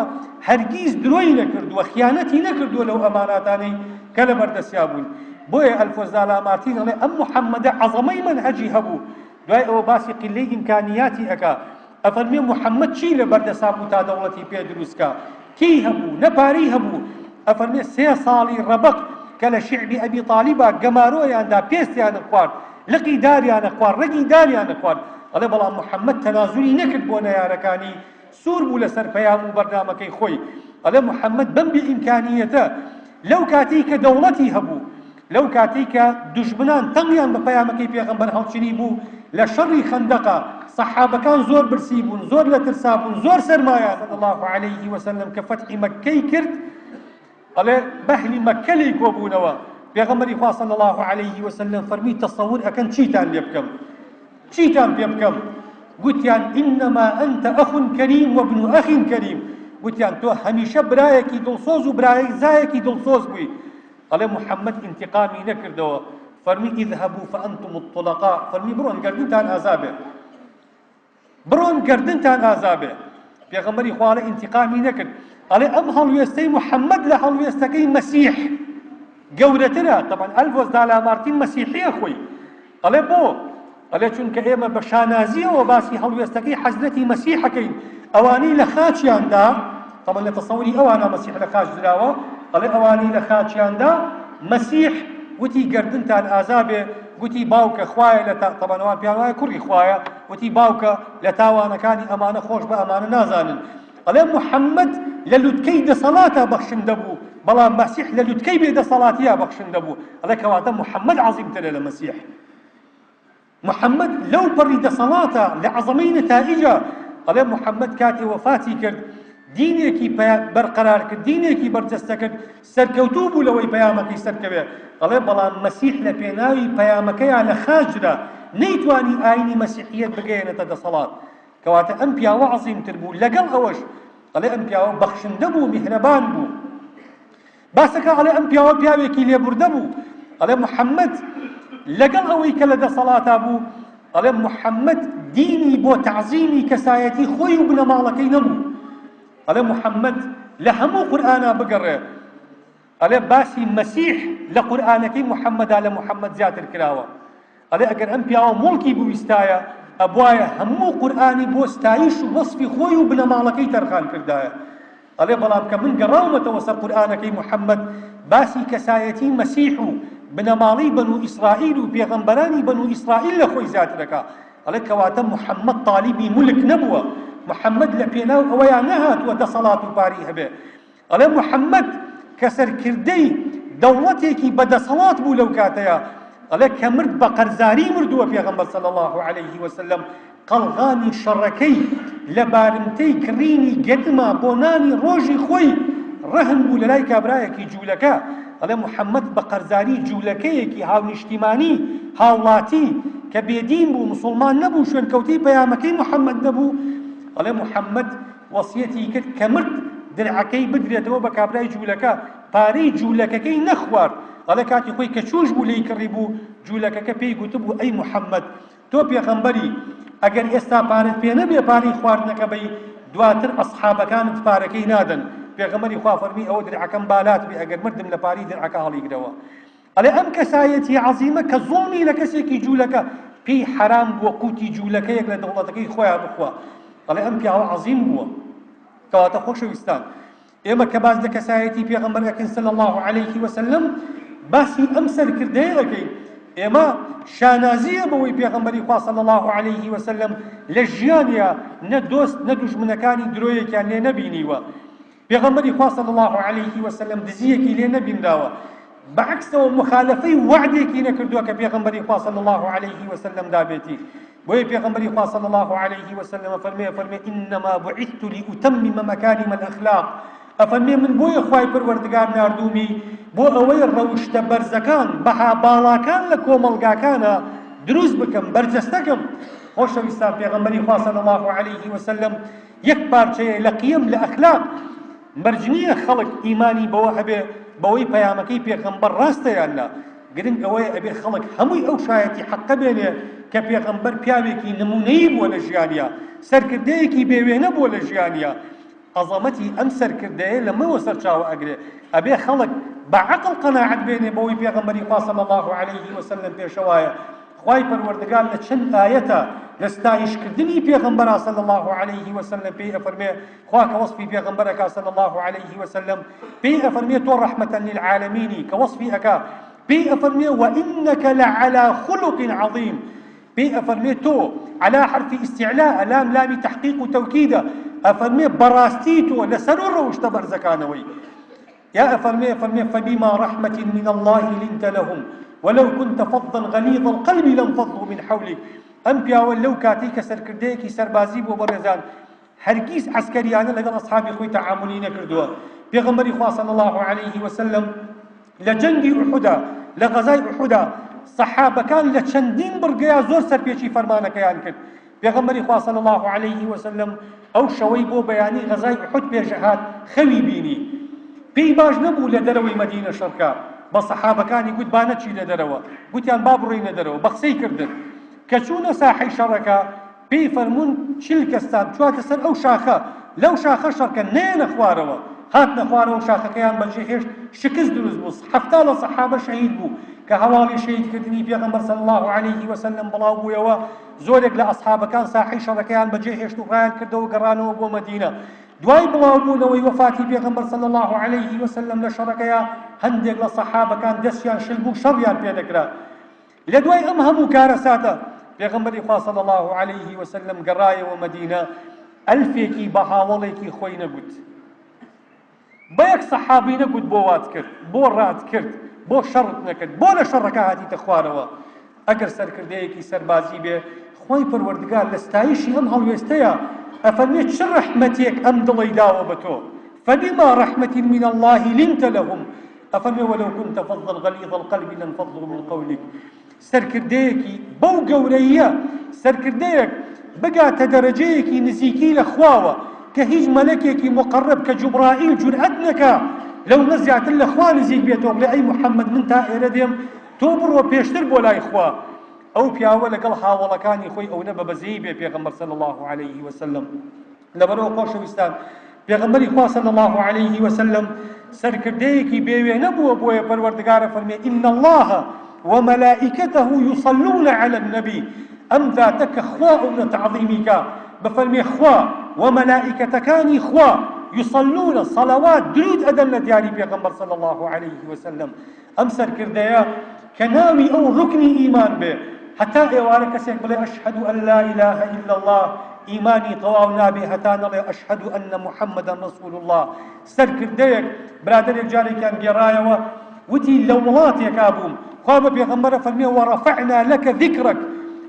هەرگیز درۆی نەکردووە، خیانەتی نەکردووە لەو ئەماناتانەی کە لەبەردەستیا بوون. بۆیە ئەلفۆنس دالامارتین ئەڵێ ئەم محەممەدە عەزەمەی مەنهەجی هەبوو، دوای ئەوە باسی قیللەی ئیمکانیاتی ئەکا، ئەفەرموێ محەممەد چی لەبەردەسا بوو تا دەوڵەتی پێ دروست کا؟ کێی هەبوو؟ نە پارەی هەبوو. ئەفەرموێ سێ ساڵی ڕەبەق کە لە شیعبی ئەبی تالیبا گەمارۆیان دا پێستیان ئەخوارد، لقی داریان ئەخوارد، ڕەگی داریان ئەخوارد. ئەڵێ بەڵام محەممەد تەنازولی نەکرد بۆ نەیارەکانی، سوور بوو لەسەر پەیام و بەرنامەکەی خۆی. ئەڵێ محەممەد بەم بێ ئیمکانییەتە لەو کاتەی کە دەوڵەتی هەبوو، لەو کاتەی کە دوژمنان تەنگیان بە پەیامەکەی پێغەمبەر هەڵچنی بوو لە شەڕی خەندەقا، سەحابەکان زۆر برسی بوون، زۆر لە ترسا بوون، زۆر سەرمایان. صلی اللە علیه وسلم کە فەتحی مەککەی کرد، ئەڵێ بەهلی مەککە لێی کۆبوونەوە، پێغەمبەری خوا صلی اللە علیه وسلم فەرمووی تەسەور ئەکەن چیتان لێ بکەم؟ چیتان پێ بکەم؟ گوتیان انما انت اخ کریم وابن اخ کریم، گوتیان تۆ هەمیشە برایەکی دڵسۆز و برایزایەکی دڵسۆز بووی. ئەڵێ محمد ئینتیقامی نەکردەوە فەرمی اذهبوا فانتم الطلقاء فەرمی بڕۆن گەردنتان ئازا بێ بڕۆن گەردنتان ئازا بێ پێغەمبەری خوا ئەڵێ ئینتیقامی نەکرد ئەڵێ ئەم هەڵوێستەی محمد لە هەڵوێستەکەی مەسیح گەورەترە طبعا ئەلڤۆس دالامارتین مەسیحیە خۆی ئەڵێ بۆ؟ ئەڵێ چونکە ئێمە بە شانازییەوە باسی هەڵوێستەکەی حەزرەتی مەسیح ئەکەین، ئەوانەی لە خاچیان دا، تەبعەن لە تەسەوری ئەوانا مەسیح لە خاچ دراوە، ئەڵێ ئەوانەی لە خاچیان دا، مەسیح وتی گەردنتان ئازا بێ، گوتی باوکە خوایە لە تا، تەبعەن ئەوان پێیان وایە کوڕی خوایە، وتی باوکە لە تاوانەکانی ئەمانە خۆش بە ئەمانە نازانن. ئەڵێ محەممەد لە لوتکەی دەسەڵاتا بەخشندە بوو، بەڵام مەسیح لە لوتکەی بێ دەسەڵاتیا بەخشندە بوو. ئەڵێ کەواتە محەممەد عەزیمترە لە مەسیح. محەممەد لەو پەڕی دەسەڵاتە، لە عەزەمەی نەتائیجە. ئەڵێ محەممەد کاتێ وەفاتی کرد، دینێکی بەرقەرار کرد، دینێکی بەرجەستە کرد، سەرکەوتوو بوو لەوەی پەیامەکەی سەرکەوێ. ئەڵێ بەڵام مەسیح لە پێناوی پەیامەکەیا لە خاچ درا، نەیتوانی ئاینی مەسیحییەت بگەیەنێتە دەسەڵات. کەواتە ئەم پیاوە عەزیمتر بوو. لەگەڵ ئەوەش ئەڵێ ئەم پیاوە بەخشندە بوو، میهرەبان بوو. باسەکە ئەڵێ ئەم پیاوە پیاوێکی لێبوردە بوو. ئەڵێ محەممەد لەگەڵ ئەوەی کە لە دەسەڵاتا بوو، ئەڵێ محەممەد دینی بۆ تەعزیمی کەسایەتی خۆی و بنەماڵەکەی نەبوو. ئەڵێ محەممەد لە هەموو قورئانا بگەڕێ ئەڵێ باسی مەسیح لە قورئانەکەی محەممەدا لە محەممەد زیاتر کراوە. ئەڵێ ئەگەر ئەم پیاوە موڵکی بویستایە ئەبوایە هەموو قورئانی بۆ ستایش و وەسفی خۆی و بنەماڵەکەی تەرخان کردایە. ئەڵێ بەڵام کە من گەڕاومەتەوە سەر قورئانەکەی محەممەد باسی کەسایەتی مەسیح و بنەماڵەی بەنو ئیسرائیل و پێغەمبەرانی بەنو ئیسرائیل لە خۆی زیاتر ئەکا. ئەڵێ کەواتە محەممەد تالیبی مولک نەبووە، محەممەد لە پێناو ئەوەیا نەهاتووە دەسەڵات و پارەی هەبێ. ئەڵێ محەممەد کە سەرکردەی دەوڵەتێکی بەدەسەڵات بوو لەو کاتەیا، ئەڵێ کە مرد بە قەرزاری مردووە پێغەمبەر صلی اللە علیه وسلم قەڵغانی شەڕەکەی لە بارمتەی کڕینی گەنما بۆ نانی ڕۆژی خۆی ڕەهن بوو لەلای کابرایەکی جوولەکە ئەڵێ محەممەد بە قەرزاری جوولەکەیەکی هاونیشتیمانی هاوڵاتی کە بێدین بوو مسوڵمان نەبوو شوێنکەوتەی پەیامەکەی محەممەد نەبوو ئەڵێ محەممەد وەسیەتی کرد کە مرد درعەکەی بدرێتەوە بە کابرای جوولەکە پارەی جوولەکەکەی نەخوارد ئەڵێ کاتی خۆی کە چووش بوو لێی کڕی بوو جوولەکەکە پێی گوتبوو ئەی محەممەد تۆ پێغەمبەری ئەگەر ئێستا پارەت پێ نەبێ پارەی خواردنەکە بەی دواتر ئەسحابەکانت پارەکەی نادەن پێغەمبەری خوا فەرمی ئەوە درعەکەم بالات بێ ئەگەر مردم لە پارەی درعەکە هەڵیگرەوە ئەڵێ ئەم کەسایەتی عەزیمە کە زوڵمی لە کەسێکی جوولەکە پێی حەرام بووە قوتی جوولەکەیەک لە دەوڵەتەکەی خۆیان بخوا ئەڵێ ئەم پیاوە عەزیم بووە کەواتە خۆشەویستان ئێمە کە باس لە کەسایەتی پێغەمبەر ئەکەین صلی اللە علیه وسلم باسی ئەم سەرکردەیە ئەکەین ئێمە شانازیە بەوەی پێغەمبەری خوا صلی اللە علیه وسلم لە ژیانیا نە دۆست نە دوژمنەکانی درۆیەکیان لێ نەبینیوە پێغەمبەری خوا صلی اللە علیه وسلم دزیەکی لێ نەبینراوە بەعکسەوە مخالفەی وعدێکی نەکردووە کە پێغەمبەری خوا صلی اللە علیه وسلم دابێتی بۆیە پێغەمبەری خوا صلی اللە علیه وسلم ئەفەرمێ ئەفەرمێ انما بعثت لاتمم مکارم الاخلاق ئەفەرمێ من بۆیە خوای پەروەردگار ناردوومی بۆ ئەوەی ڕەوشتە بەرزەکان بەها باڵاکان لە کۆمەڵگاکانە دروست بکەم بەرجەستەکەم خۆشەویستان پێغەمبەری خوا صلی اللە علیه وسلم یەک پارچەیە لە قیەم لە ئەخلاق مەرج نییە خەڵک ئیمانی بەوە هەبێ بەوەی پەیامەکەی پێغەمبەر ڕاستە یان نا، گرنگ ئەوەیە ئەبێ خەڵک هەمووی ئەو شایەتی حەقە بێنێ کە پێغەمبەر پیاوێکی نمونەیی بووە لە ژیانیا، سەرکردەیەکی بێ وێنە بووە لە ژیانیا، عەزەمەتی ئەم سەرکردەیە لەمەوە سەرچاوە ئەگرێ، ئەبێ خەڵک بە عەقڵ قەناعەت بێنێ بەوەی پێغەمبەری خوا صلی اللە علیه وسلم پێشەوایە، خوای پەروەردگار لە چەند ئایەتە لە ستایش کردنی پێغەمبەرا صلی اللە علیه وسلم پێی ئەفەرمێ خوا کە وەسفی پێغەمبەر ئەکا صلی اللە علیه وسلم پێی ئەفەرمێ تۆ ڕەحمەتا للعالمینی کە وەسفی ئەکا پێی ئەفەرمێ وانک لعلی خلق عظیم پێی ئەفەرمێ تۆ على حرف استعلاء لام لامی تحقیق و تەوکیدە ئەفەرمێ بەڕاستی تۆ لەسەر و ڕەوشتە بەرزەکانەوەی یا ئەفەرمێ فەرمێ فبما رحمة من الله لنت لهم ولو كنت فظا غليظ القلب لانفضوا من حولك ئەم پیاوە لەو کاتەی کە سەرکردەیەکی سەربازی بووە بەڕێزان هەرگیز عەسکەریانە لەگەڵ ئەسحابی خۆی تەعامولی نەکردووە. پێغەمبەری خوا صلی اللە علیه وسلم لە جەنگی ئوحودا لە غەزای ئوحودا سەحابەکان لە چەندین بڕگەیا زۆر سەرپێچی فەرمانەکەیان کرد. پێغەمبەری خوا صلی اللە علیه وسلم ئەو شەوەی بۆ بەیانی غەزای ئوحود پێشهات خەوی بینی. پێی باش نەبوو لە دەرەوەی مەدینە شەڕکا. بە سەحابەکانی گوت با نەچینە دەرەوە. گوتیان با بڕۆینە دەرەوە. بە قسەی کردن. کە چوونە ساحەی شەڕەکە پێی فەرموون 40 کەستان چواتە سەر ئەو شاخە، لەو شاخە شەڕکەن نەیەنە خوارەوە، هاتنە خوارەوە شاخەکەیان بەجێ هێشت، شکست دروست بوو، 70 لە سەحابە شەهید بوو، کە هەواڵی شەهید کردنی پێغەمبەر صلی اللە علیه وسلم بڵاو بوویەوە، زۆرێک لە ئەسحابەکان ساحەی شەڕەکەیان بەجێ هێشت و ڕایان کردەوە گەڕانەوە بۆ مەدینە. دوای بڵاو بوونەوەی وەفاتی پێغەمبەر صلی اللە علیه وسلم لە شەڕەکەیا هەندێک لە سەحابەکان دەستیان شل بوو شەڕیان پێ دەکرا. لە دوای ئەم هەموو کارەساتە پێغەمبەری خوا صلی اللە علیه وسلم گەڕایەوە مەدینە ئەلفێکی بە هاوەڵێکی خۆی نەگوت بە یەک سەحابی نەگوت بۆ وات کرد بۆ ڕات کرد بۆ شەڕت نەکرد بۆ لە شەڕەکە هاتیتە خوارەوە ئەگەر سەرکردەیەکی سەربازی بێ خوای پەروەردگار لە ستایشی ئەم هەڵوێستەیە. ئەفەرمێ چ ڕەحمەتێک ئەم دڵەی داوە بە تۆ، فبما رحمة من اللە لنت لهم، ئەفەرمێ ولو كنت فظا غلیظ القلب لانفضوا من قولک. سەرکردەیەکی بەو گەورەییە، سەرکردەیەک بگاتە دەرەجەیەکی نزیکی لە خواوە کە هیچ مەلەکێکی موقەڕەب کە جوبرائیل جورئەت نەکا لەو نە زیاتر لە خوا نزیک بێتەوە بڵێ ئەی محەممەد من تا ئێرە دێم تۆ بڕۆ پێشتر بۆ لای خوا ئەو پیاوە لەگەڵ هاوەڵەکانی خۆی ئەونە بە بەزەیی بێ پێغەمبەر صلی الله علیه وسلم لەبەرئەوە خۆشەویستان پێغەمبەری خوا صلی الله علیه وسلم سەرکردەیەکی بێوێنە بووە بۆیە پەروەردگارە فەرمێ ان الله وملائکته یصلون علی النبی ئەم ذاتە کە خوا ئەونە تەعظیمی کا بفەرمێ خوا و مەلائکەتەکانی خوا یصلون صلوات درود ئەدەن لە دیاری پێغەمبەر صلی الله علیه وسلم ئەم سەرکردەیە کە ناوی ئەو ڕوکنی ئیمان بێ هەتا ئێوارە کەسێک بڵێ ئەشهەد ئەن لا ئیلاهە ئیلا اللە ئیمانی تەواو نابێ هەتا نەڵێ ئەشهەد ئەن محەممەدەن ڕەسوول اللە سەرکردەیەک برادەرێک جارێکیان گێڕایەوە وتی لە وڵاتێکا بووم خوا بە پێغەمبەرە فەرمێ وەڕەفەعنا لەکە ذیکرەک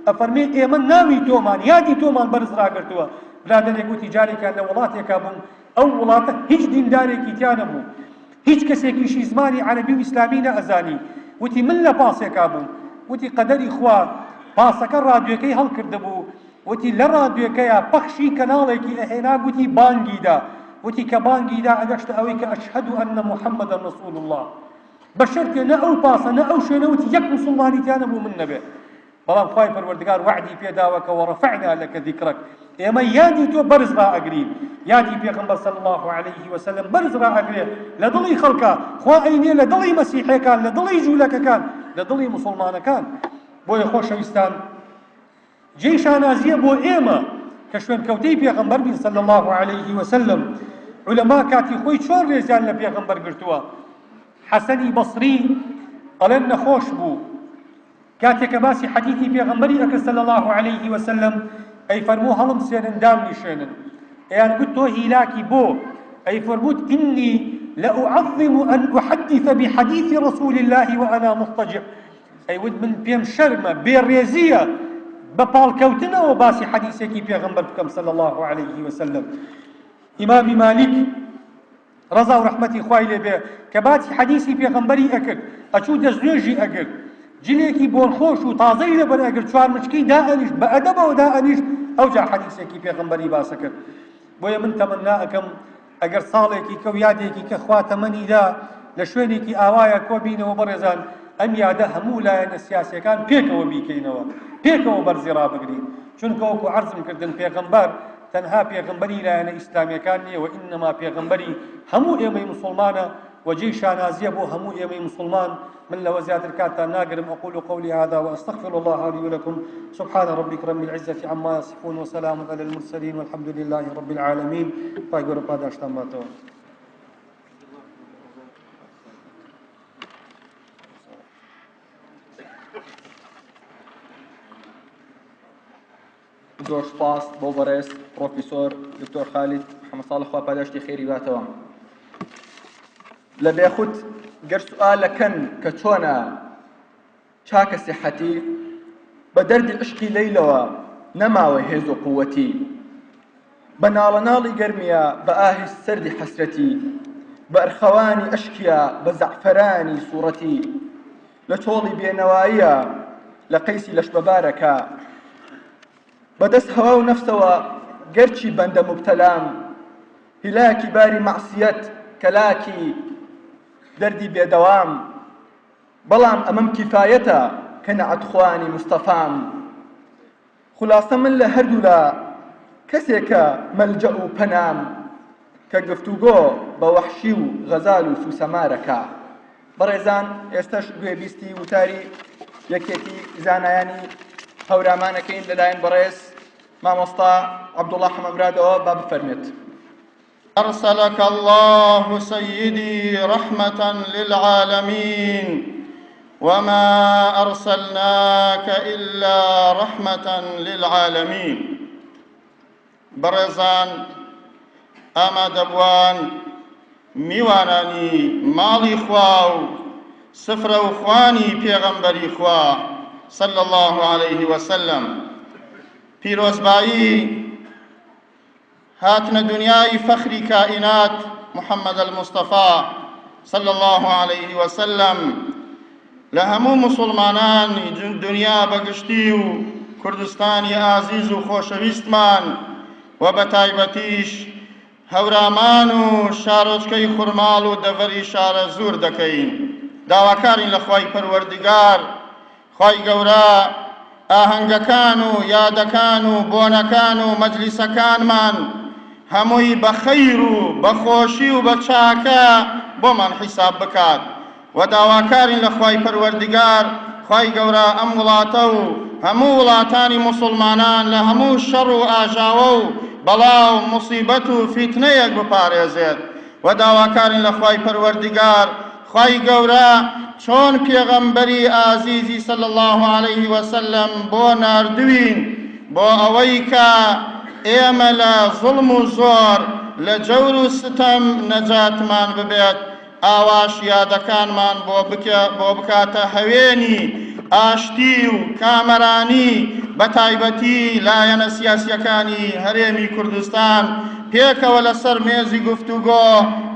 ئەفەرمێ ئێمە ناوی تۆمان یادی تۆمان بەرز ڕاگرتووە برادەرێک وتی جارێکیان لە وڵاتێکا بووم ئەو وڵاتە هیچ دیندارێکی تیا نەبوو هیچ کەسێکیشی زمانی عەرەبی و ئیسلامی نەئەزانی وتی من لە پاسێکا بووم وتی قەدەری خوا پاسەکە ڕادوێکەی هەڵکردبوو وتی لە ڕادوێکەیا پەخشی کەناڵێکی ئەهێنا گوتی بانگی دا وتی کە بانگی دا ئەگەشتە ئەوەی کە ئەشهەد ئەن محەممەدە ڕەسوول اللە بە شەرتێ نە ئەو پاسە نە ئەو شوێنە وتی یەک موسڵمانی تیا نەبوو من نەبێ بەڵام خوای پەروەردگار وەعدی پێداوە کە وەڕەفەعنا لەکە ذیکرەک ئێمە یادی تۆ بەرز ڕائەگرین یادی پێغەمبەر صلی الله علیه وسلم بەرز ڕائەگرێ لە دڵی خەڵکا خوا ئەینێ لە دڵی مەسیحەکان لە دڵی جوولەکەکان لە دڵی موسڵمانەکان بۆیە خۆشەویستان جێی شانازیە بۆ ئێمە کە شوێنکەوتەی پێغەمبەر بین صلی الله علیه وسلم علەما کاتی خۆی چۆن ڕێزیان لە پێغەمبەر گرتووە حەسەنی بەسری ئەڵێن نەخۆش بوو کاتێ کە باسی حەدیثی پێغەمبەری ئەکرد صلی اللە علیه وسلم ئەی فەرموو هەڵمسێنن دامنیشێنن ئەیان گوت تۆ هیلاکی بۆ ئەی فەرمووت ئینی لأعظم أن أحدث بحديث رسول الله وأنا مضطجع ئەی وت من پێم شەرمە بێڕێزیە بە پاڵکەوتنەوە باسی حەدیثێکی پێغەمبەر بکەم صلی الله علیه وسلم ئیمامی مالیک ڕەزا و ڕەحمەتی خوای لێ بێ کە باسی حەدیسی پێغەمبەری ئەکرد ئەچوو دەستنوێژی ئەگرت جلێکی بۆنخۆش و تازەی لەبەر ئەگرت چوارمچکەی دائەنیشت بە ئەدەبەوە دائەنیشت ئەوجا حەدیسێکی پێغەمبەری باسە کرد بۆیە من تەمەنا ئەکەم ئەگەر ساڵێکی کە و یادێکی کە خوا تەمەنی دا لە شوێنێکی ئاوایە کۆبینەوە بەڕێزان ئەم یادە هەموو لایەنە سیاسیەکان پێکەوە بیکەینەوە پێکەوە بەرزی ڕابگرین چونکە وەکو عەرزم کردن پێغەمبەر تەنها پێغەمبەری لایەنە ئیسلامیەکان نیە وئینما پێغەمبەری هەموو ئێمەی موسوڵمانە و جێی شانازیە بۆ هەموو ئێمەی موسوڵمان من لەوە زیاتر کاتتان ناگرم اقول قولي هذا واستغفر الله لي ولكم سبحان ربك رب العزة عما يصفون وسلام على المرسلين والحمد لله رب العالمين خوای گەورە پاداشتان باتەوە. زۆر سوپاس بۆ بەڕێز پڕۆفیسۆر دکتۆر خالید محەمەد ساڵح خوا پاداشتی خێری باتەوە. لە بێخود گەر سوئالەکەن کە چۆنە چاکە سیحەتی بە دەردی عشقی لەیلەوە نەماوە هێز و قووەتی بە ناڵەناڵی گەرمیە بە ئاهی سەردی حەسرەتی بە ئەرخەوانی ئەشکیە بە زەعفەرانی سوڕەتی لە چۆڵی بێنەواییە لە قەیسی لەشبەبارەکە بە دەست هەوا و نەفسەوە گەرچی بەندە موبتەلام هیلاکی باری مەعسیەت کەلاکی دەردی بێدەوام بەڵام ئەمەم کیفایەتە کە نەعەتخوانی مستەفام خولاسە من لە هەردوولا کەسێکە مەلجەء و پەنام کە گفتوگۆ بە وەحشی و غەزال و سوسەمارەکا. بەڕێزان ئێستەش گوێبیستی وتاری یەکێتی زانایانی هەورامانەکەین لەلایەن بەڕێز مامۆستا عەبدوڵا حەمەمرادەوە با بفەرمێت. أرسلك الله سيدي رحمة للعالمين وما أرسلناك إلا رحمة للعالمين بەڕێزان ئامادەبوان میوانانی ماڵی خوا و سفرە و خوانی پێغەمبەری خوا صلی الله عليه وسلم پیرۆزبایی. هاتنە دنیای فەخری کائینات محمد المصطفی صلی اللە علیه وسلم لە هەموو موسڵمانانی دنیا بە گشتی و کوردستانی ئازیز و خۆشەویستمان و بە تایبەتیش هەورامان و شارۆچکەی خورماڵ و دەڤەری شارەزوور دەکەین. داواکارین لە خوای پەروەردگار خوای گەورە ئاهەنگەکان و یادەکان و بۆنەکان و مەجلیسەکانمان هەمووی بە خەیر و بە خۆشی و بە چاکە بۆمان حیساب بکات و داواکارین لە خوای پەروەردگار خوای گەورە ئەم وڵاتە و هەموو وڵاتانی موسڵمانان لە هەموو شەڕ و ئاژاوە و بەڵا و موسیبەت و فیتنەیەک بپارێزێت و داواکارین لە خوای پەروەردگار خوای گەورە چۆن پێغەمبەری ئازیزی صلی اللە علیه وسلم بۆ ناردوین بۆ ئەوەی کە ئێمە لە زوڵم و زۆر لە جەور و ستەم نەجاتمان ببێت ئاواش یادەکانمان بۆ بۆ بکاتە هەوێنی ئاشتی و کامەرانی بەتایبەتی لایەنە سیاسیەکانی هەرێمی کوردستان پێکەوە لەسەر مێزی گفتوگۆ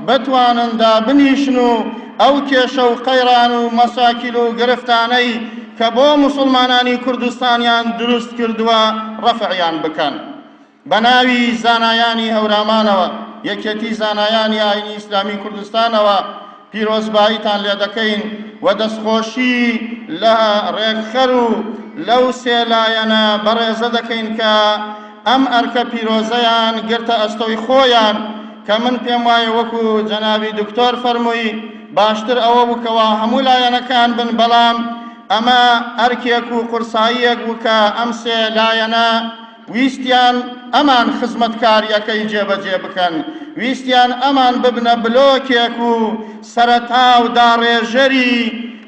بتوانن دابنیشن و ئەو کێشە و قەیران و مەساکیل و گرفتانەی کە بۆ موسڵمانانی کوردستانیان دروست کردووە ڕەفعیان بکەن. بە ناوی زانایانی هەورامانەوە، یەکێتی زانایانی ئاینی ئیسلامی کوردستانەوە پیرۆزباییتان لێدەکەین و دەستخۆشی لە ڕێکخەر و لەو سێ لایەنە بەڕێزە دەکەین کە ئەم ئەرکە پیرۆزەیان گرتە ئەستۆی خۆیان کە من پێم وایە وەکو جەنابی دکتۆر فەرمووی باشتر ئەوە بوو کەوا هەموو لایەنەکان بن بەڵام ئەمە ئەرکێک و قورساییەک بوو کە ئەم سێ لایەنە ویستیان ئەمان خزمەتکارییەکەی جێبەجێ بکەن، ویستیان ئەمان ببنە بلۆکێک و سەرەتا و داڕێژەری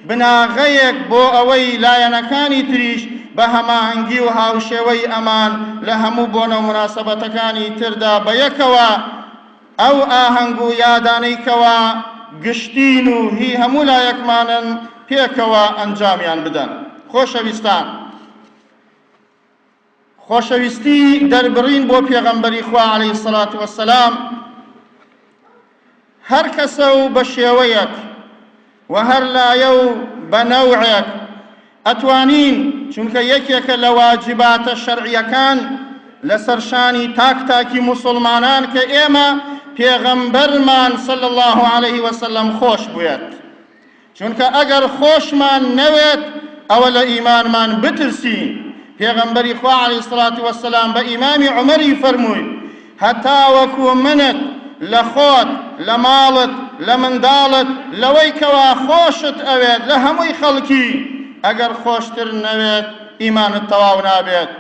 بناغەیەک بۆ ئەوەی لایەنەکانی تریش بە هەماهەنگی و هاوشێوەی ئەمان لە هەموو بۆنە و موناسەبەتەکانی تردا بە یەکەوە ئەو ئاهەنگ و یادانەی کەوا گشتین و هی هەموو لایەکمانن پێکەوە ئەنجامیان بدەن. خۆشەویستان! خۆشەویستی دەربڕین بۆ پێغەمبەری خوا علیە الصلوة والسلام هەر کەسە و بە شێوەیەک و هەر لایە و بە نەوعێک ئەتوانین چونکە یەکێکە لە واجباتە شەرعیەکان لەسەر شانی تاک تاکی موسڵمانان کە ئێمە پێغەمبەرمان صلی الله علیه وسلم خۆش بوێت چونکە ئەگەر خۆشمان نەوێت ئەوە لە ئیمانمان بترسین، پێغەمبەری خوا علیە الصلوە والسلام بە ئیمامی عومەری فەرمووی، هەتاوەکو منت لە خۆت، لە ماڵت، لە منداڵت، لەوەی کەوا خۆشت ئەوێت لە هەمووی خەڵکی ئەگەر خۆشتر نەوێت ئیمانت تەواو نابێت.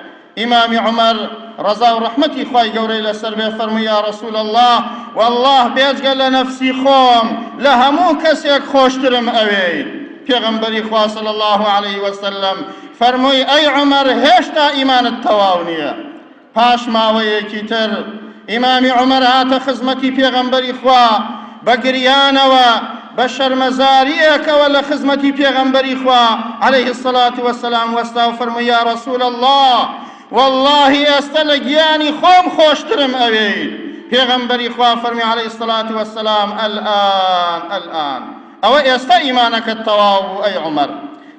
ئیمامی عومەر ڕەزا و ڕەحمەتی خوای گەورەی لەسەر بێ فەرمووی یا رسول اللە واللە بێجگە لە نەفسی خۆم لە هەموو کەسێک خۆشترم ئەوێی پێغەمبەری خوا صلی اللە علیه وسلم فەرمووی ئەی عومەر هێشتا ئیمانت تەواو نییە پاش ماوەیەکی تر ئیمامی عومەر هاتە خزمەتی پێغەمبەری خوا بە گریانەوە بە شەرمەزارییەکەوە لە خزمەتی پێغەمبەری خوا علیه الصلاة والسلام وەستا و فەرمووی یا رسول اللە واللهی ئێستە لە گیانی خۆم خۆشترم ئەوێی پێغەمبەری خوا فەرمی علیه الصلاة والسلام الآن الآن ئەوە ئێستا ئیمانەکەت تەواو بوو ئەی عومەر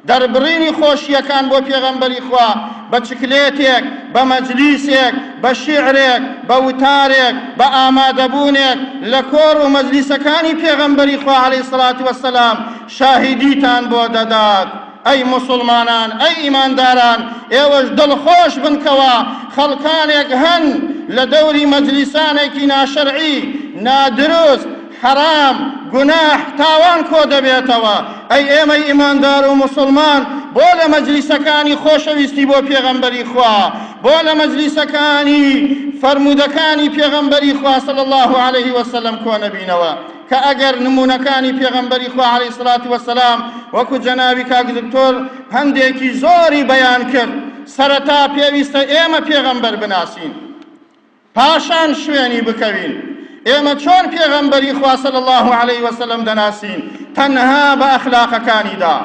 دەربڕینی خۆشییەکان بۆ پێغەمبەری خوا بە چکلێتێک، بە مەجلیسێک، بە شیعرێک، بە وتارێک، بە ئامادەبوونێک لە کۆڕ و مەجلیسەکانی پێغەمبەری خوا علیە الصلوە والسلام شاهیدیتان بۆ دەدات. ئەی موسڵمانان، ئەی ئیمانداران، ئێوەش دڵخۆش بن کەوا خەڵکانێک هەن لە دەوری مەجلیسانێکی ناشەرعی، نادروست، حەرام، گوناح، تاوان کۆدەبێتەوە، ئەی ئێمەی ئیماندار و موسڵمان بۆ لە مەجلیسەکانی خۆشەویستی بۆ پێغەمبەری خوا، بۆ لە مەجلیسەکانی فەرموودەکانی پێغەمبەری خوا صلی اللە علیه وسلم کۆنەبینەوە، کە ئەگەر نموونەکانی پێغەمبەری خوا علیه الصلوة والسلام وەکو جەنابی کاک دکتۆر هەندێکی زۆری بەیان کرد، سەرەتا پێویستە ئێمە پێغەمبەر بناسین. پاشان شوێنی بکەوین. ئێمە چۆن پێغەمبەری خوا صلی اللە علیه وسلم دەناسین؟ تەنها بە ئەخلاقەکانیدا.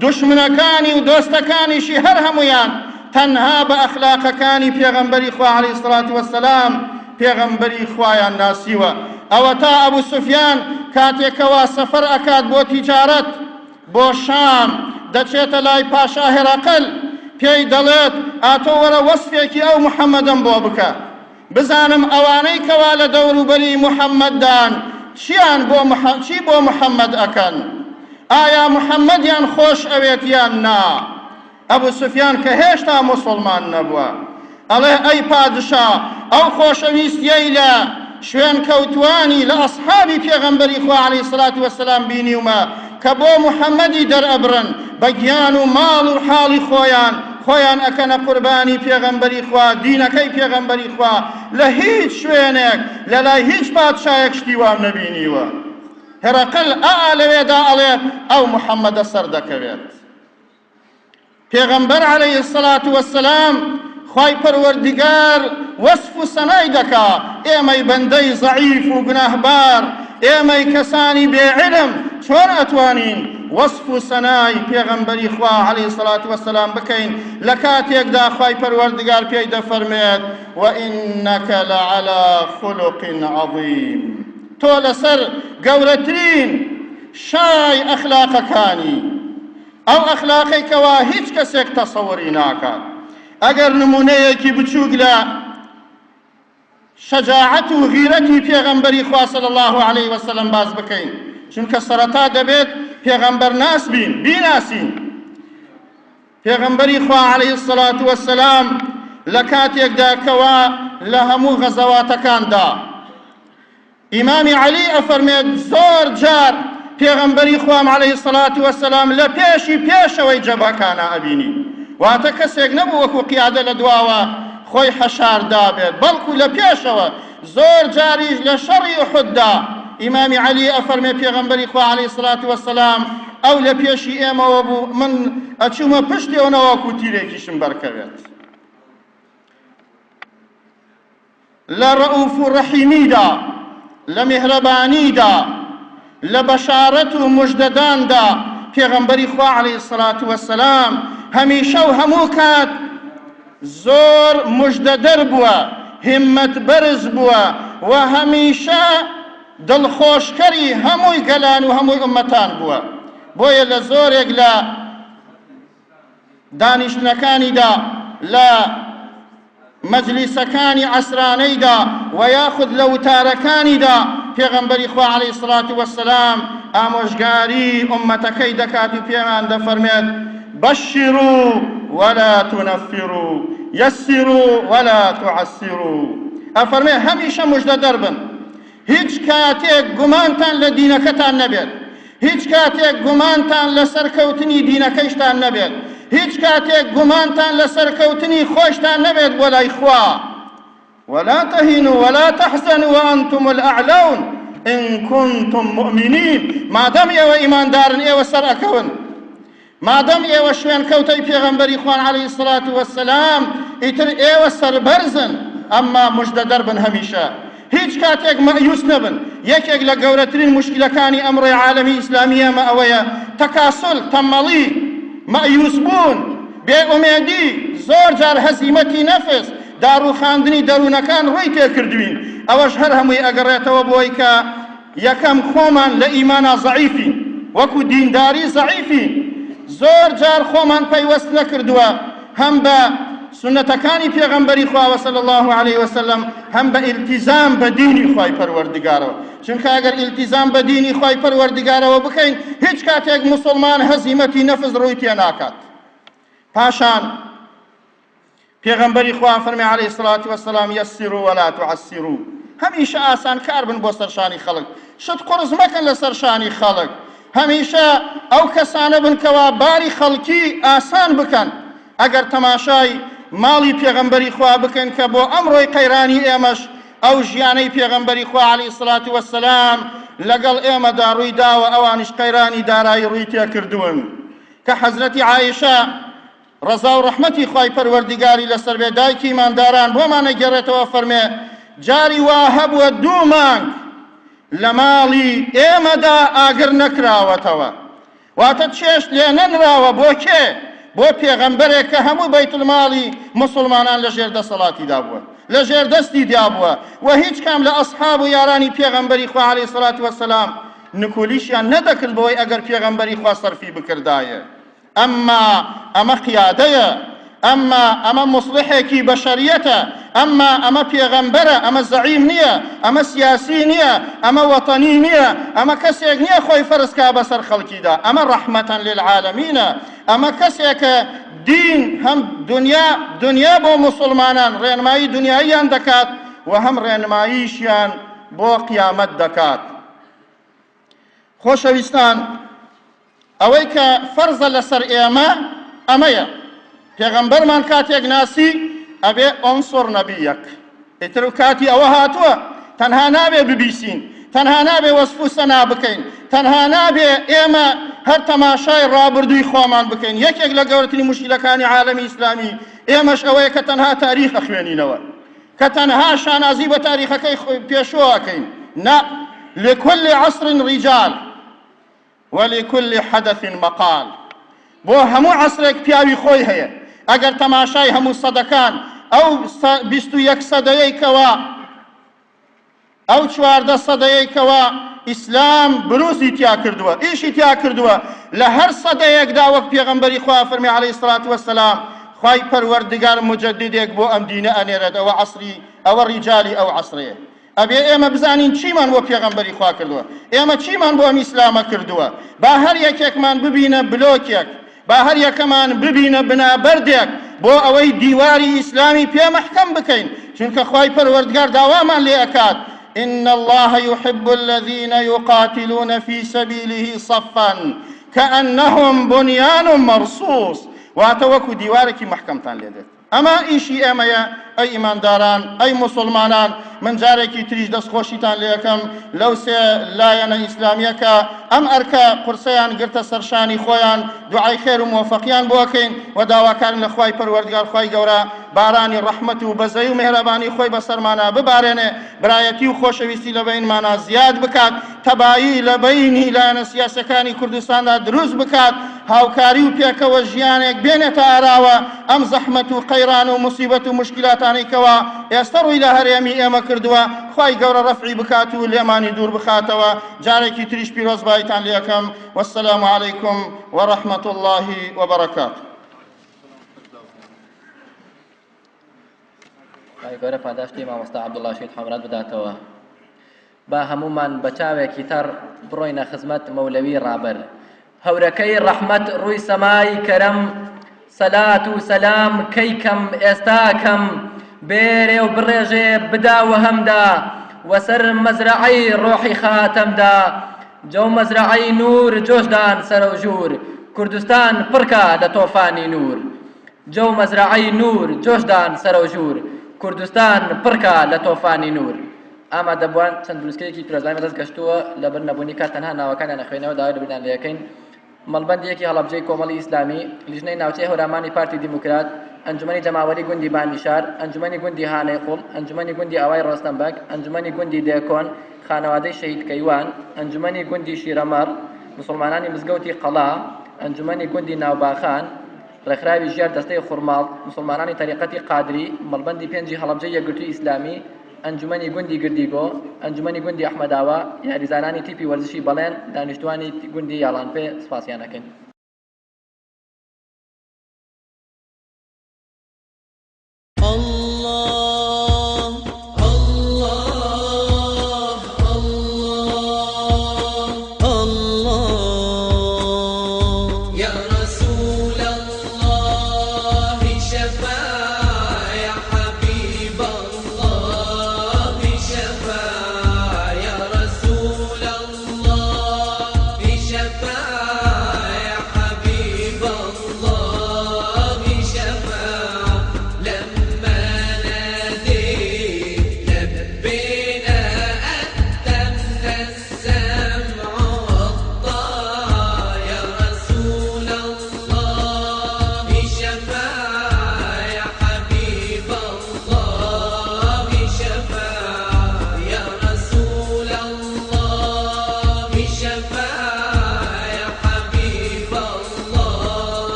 دوشمنەکانی و دۆستەکانیشی هەر هەموویان تەنها بە ئەخلاقەکانی پێغەمبەری خوا علیه الصلوة والسلام. پێغەمبەری خوایان ناسیوە. ئەوەتا ئەبو سوفیان کاتێک کەوا سەفەر ئەکات بۆ تیجارەت بۆ شام، دەچێتە لای پاشا هێراقل، پێی دەڵێت، ئاتۆ وەرە وەسفێکی ئەو محەمەدەم بۆ بکە، بزانم ئەوانەی کەوا لە دەوروبەری محەمەددان چیان بۆ چی بۆ محەمەد ئەکەن؟ ئایا محەمەدیان خۆش ئەوێت یان نا؟ ئەبو سوفیان کە هێشتا موسوڵمان نەبووە ئەڵێ ئەی پادشا ئەو خۆشەویستیەی لە شوێنکەوتوانی لە ئەسحابی پێغەمبەری خوا عەلەیهی سڵات وەسەلام بینیومە کە بۆ محەممەدی دەرئەبڕن بە گیان و ماڵ و حاڵی خۆیان خۆیان ئەکەنە قوربانی پێغەمبەری خوا دینەکەی پێغەمبەری خوا لە هیچ شوێنێک لە لای هیچ پادشایەک شتی وام نەبینیوە. هێرەقل ئا لەوێدا ئەڵێ ئەو محەممەدە سەردەکەوێت. پێغەمبەر علیە الصلوة والسلام خوای پەروەردگار وەسف و سەنای دەکا ئێمەی بەندەی زەعیف و گوناهبار ئێمەی کەسانی بێ علم چۆن ئەتوانین وەسف و سەنای پێغەمبەری خوا علیە الصلوة والسلام بکەین لە کاتێکدا خوای پەروەردگار پێی دەفەرمێت وإنك لعلى خلق عظیم تۆ لەسەر گەورەترین شای ئەخلاقەکانی ئەو ئەخلاقەی کەوا هیچ کەسێک تەسەوری ناکات. ئەگەر نمونەیەکی بچووک لە شەجاعەت و غیرەتی پێغەمبەری خوا صلی اللە علیه وسلم باس بکەین، چونکە سەرەتا دەبێت پێغەمبەر ناس بین، بیناسین. پێغەمبەری خوا علیه الصلاة والسلام لە کاتێکدا کەوا لە هەموو غەزەواتەکاندا ئیمامی عەلی ئەفەرمێت زۆر جار پێغەمبەری خوام عەلەیهی سەلات وەسەلام لە پێشی پێشەوەی جەبهەکانا ئەبینی، واتە کەسێک نەبوو وەکو قیادە لە دواوە خۆی حەشار دابێت بەڵکو لە پێشەوە، زۆر جاریش لە شەڕی ئوحوددا ئیمامی عەلی ئەفەرمێ پێغەمبەری خوا عەلەیهی سەلات وەسەلام ئەو لە پێشی ئێمەوە بوو من ئەچوومە پشتیەوە نەوەکو تیرێکیشم بەرکەوێت. لە ڕەئوف و ڕەحیمیدا، لە میهرەبانیدا، لە بەشارەت و مژدەداندا پێغەمبەری خوا عەلەیهی سڵات وەسەلام هەمیشە و هەموو کات زۆر مژدەدەر بووە، هیممەت بەرز بووە و هەمیشە دڵخۆشکەری هەمووی گەلان و هەمووی ئوممەتان بووە. بۆیە لە زۆرێک لە دانیشتنەکانیدا لە مەجلیسەکانی عەسرانەیدا وە یاخود لە وتارەکانیدا پێغەمبەری خوا عەلەیهی سڵات وەسەلام ئامۆژگاری ئوممەتەکەی دەکات و پێیان دەفەرمێت بشروا ولا تنفروا یسروا ولا تعسروا ئەفەرمێ هەمیشە مژدەدەر بن هیچ کاتێک گومانتان لە دینەکەتان نەبێت، هیچ کاتێک گومانتان لە سەرکەوتنی دینەکەیشتان نەبێت، هیچ کاتێک گومانتان لە سەرکەوتنی خۆشتان نەبێت بۆ لای خوا. ولا تهنوا ولا تحزنوا وأنتم الأعلون إن كنتم مؤمنين مادام ئێوە ئیماندارن ئێوە سەر ئەکەون. مادەم ئێوە شوێنکەوتەی پێغەمبەری خوان علیە الصلوة والسلام ئیتر ئێوە سەربەرزن ئەمما مژدەدەر بن هەمیشە هیچ کاتێک مەئیوس نەبن یەکێک لە گەورەترین موشکیلەکانی ئەمڕۆی عالەمی ئیسلامی ئێمە ئەوەیە تەکاسول تەمەڵی مەئیوس بوون بێ ئومێدی زۆر جار هەزیمەتی نەفس داڕوخاندنی دەروونەکان ڕووی تێکردوین ئەوەش هەر هەمووی ئەگەڕێتەوە بۆی کە یەکەم خۆمان لە ئیمانا زەعیفین وەکو دینداری زەعیفین زۆر جار خۆمان پەیوەست نەکردووە هەم بە سوننەتەکانی پێغەمبەری خواوە صلی اللە علیه وسلم هەم بە ئیلتیزام بە دینی خوای پەروەردگارەوە چونکە ئەگەر ئیلتیزام بە دینی خوای پەروەردگارەوە بکەین هیچ کاتێک موسڵمان هەزیمەتی نەفس ڕووی تێناکات پاشان پێغەمبەری خوا فەرمی علیە الصلوة والسلام یسروا ولا تعسروا هەمیشە ئاسانکار بن بۆ سەرشانی خەڵک شت قورس مەکەن لە سەرشانی خەڵک هەمیشە ئەو کەسانە بن کەوا باری خەڵکی ئاسان بکەن ئەگەر تەماشای ماڵی پێغەمبەری خوا بکەن کە بۆ ئەمڕۆی قەیرانی ئێمەش ئەو ژیانەی پێغەمبەری خوا علیە الصلوة والسلام لەگەڵ ئێمەدا ڕووی داوە ئەوانیش قەیرانی دارایی ڕووی تێکردوون کە حەزرەتی عائیشە ڕەزا و ڕەحمەتی خوای پەروەردیگاری لەسەر بێ دایکی ئیمانداران بۆمان ئەگێڕێتەوە فەرمێ جاری وا هەبووە دوو مانگ لە ماڵی ئێمەدا ئاگر نەکراوەتەوە واتە چێشت لێ نەنراوە بۆ کێ بۆ پێغەمبەرێک کە هەموو بەیتولماڵی موسڵمانان لە ژێر دەسەڵاتیدا بووە. لە ژێر دەستی دا بووە وە هیچ کام لە ئەسحاب و یارانی پێغەمبەری خوا علیە سڵات وەسەلام نکولیشیان نەدەکرد بەوەی ئەگەر پێغەمبەری خوا سەرفی بکردایە. ئەمما ئەمە قیادەیە، ئەمما ئەمە موسڵیحێکی بەشەریەتە، ئەمما ئەمە پێغەمبەرە، ئەمە زەعیم نییە، ئەمە سیاسی نییە، ئەمە وەتەنی نییە، ئەمە کەسێک نییە خۆی فەرز کا بەسەر خەڵکیدا، ئەمە ڕەحمەتەن للعالمینە، ئەمە کەسێکە دین هەم دنیا دنیا بۆ موسڵمانان ڕێنمایی دنیاییان دەکات و هەم ڕێنماییشیان بۆ قیامەت دەکات. خۆشەویستان ئەوەی کە فەرزە لەسەر ئێمە ئەمەیە پێغەمبەرمان کاتێک ناسی ئەبێ ئۆنسۆر نەبیەک ئیتر و کاتی ئەوە هاتووە تەنها نابێ ببیسین تەنها نابێ وەسف و سەنا بکەین تەنها نابێ ئێمە هەر تەماشای ڕابردووی خۆمان بکەین یەکێک لە گەورەترین مشکلەکانی عالەمی ئیسلامی ئێمەش ئەوەیە کە تەنها تاریخ ئەخوێنینەوە کە تەنها شانازی بە تاریخەکەی پێشووە ئەکەین نا لكل عصر رجال ولكل حدث مقال بۆ هەموو عەسرێک پیاوی خۆی هەیە ئەگەر تەماشای هەموو سەدەکان ئەو 21 سەدەیەی کەوا ئەو 14 سەدەیەی کەوا ئیسلام بروزی تیا کردووە ئیشی تیا کردووە لە هەر سەدەیەکدا وەک پێغەمبەری خوا فەرمی عەلەیهی سڵات وەسەلام خوای پەروەردگار موجەدیدێک بۆ ئەم دینە ئەنێرێت ئەوە عەسری ئەوە ڕیجالی ئەو عەسرەیە ئەبێ ئێمە بزانین چیمان بۆ پێغەمبەری خوا کردووە ئێمە چیمان بۆ ئەم ئیسلامە کردووە با هەر یەکێکمان ببینە بلۆکێک با هەر یەکەمان ببینە بنابەردێک بۆ ئەوەی دیواری ئیسلامی پێ مەحکەم بکەین چونکە خوای پەروەردگار داوامان لێ ئەکات إن الله يحب الذين يقاتلون في سبيله صفا كأنهم بنيان مرصوص واتە وەکو دیوارێکی مەحکەمتان لێ دێت. ئەمە ئیشی ئێمەیە ئەی ئیمانداران، ئەی موسوڵمانان، من جارێکی تریش دەستخۆشیتان لێ ئەکەم لەو سێ لایەنە ئیسلامیە کە ئەم ئەرکە قورسەیان گرتە سەر شانی خۆیان، دوعای خێر و مۆفەقیان بۆ ئەکەین و داواکارین لە خوای پەروەردگار خوای گەورە بارانی ڕەحمەت و بەزەی و میهرەبانی خۆی بەسەرمانا ببارێنێ، برایەتی و خۆشەویستی لە بەینمانا زیاد بکات، تەبایی لە بەینی لایەنە سیاسیەکانی کوردستاندا دروست بکات، هاوکاری و پێکەوە ژیانێک بێنێتە ئاراوە، ئەم زەحمەت و قەیران و موسیبەت و موشکیلاتانەی کەوا ئێستە ڕووی لە هەرێمی ئێمە کردووە خوای گەورە ڕەفعی بکات و لێمانی دوور بخاتەوە، جارێکی تریش پیرۆزباییتان لێ ئەکەم، والسلام علیکم ورحمة اللە وبرکاته. خوای گەورە پاداشتی مامۆستا عەبدوڵڵا شەهید حەمراد بداتەوە. با هەموومان بە چاوێکی تەڕ بڕۆینە خزمەت مەولەوی ڕابەر. هەورەکەی ڕەحمەت ڕووی سەمای کەرەم سەلات و سەلام کەی کەم ئێستا کەم بێرێ و بڕێژێ بدا وەهەمدا وەسەر مەزرەعەی ڕۆحی خاتەمدا جەو مەزرەعەی نوور جۆشدان سەرەوژوور کوردستان پڕکا لە تۆفانی نوور جەو مەزرەعەی نوور جۆشدان سەرەوژوور کوردستان پڕکا لە تۆفانی نوور. ئامادەبووان چەند بروسکەیەکی پیرۆزبایی بەدەست گەشتووە، لەبەر نەبوونی کات تەنها ناوەکانیان ئەخوێنەوە داوای لێبوردنیان لێ ئەکەین. مەڵبەندی یەکی هەڵەبجەی کۆمەڵی ئیسلامی، لیژنەی ناوچەی هەورامانی پارتی دیموکرات، ئەنجومەنی جەماوەری گوندی بانیشار، ئەنجومەنی گوندی هانەی قوڵ، ئەنجومەنی گوندی ئاوای ڕۆستەم بەگ، ئەنجومەنی گوندی دێکۆن، خانەوادەی شەهید کەیوان، ئەنجومەنی گوندی شیرەمەڕ، موسڵمانانی مزگەوتی قەڵا، ئەنجومەنی گوندی ناوباخان، ڕێکخراوی ژیار دەستەی خورماڵ، موسڵمانانی تەریقەتی قادری، مەڵبەندی پێنجی هەڵەبجەی یەکگرتووی ئیسلامی، ئەنجومەنی گوندی گردیگۆ، ئەنجومەنی گوندی ئەحمەداوا، یاریزانانی تیپی وەرزشی بەڵێن، دانیشتووانی گوندی یاڵانپێ سوپاسیان ئەکەین.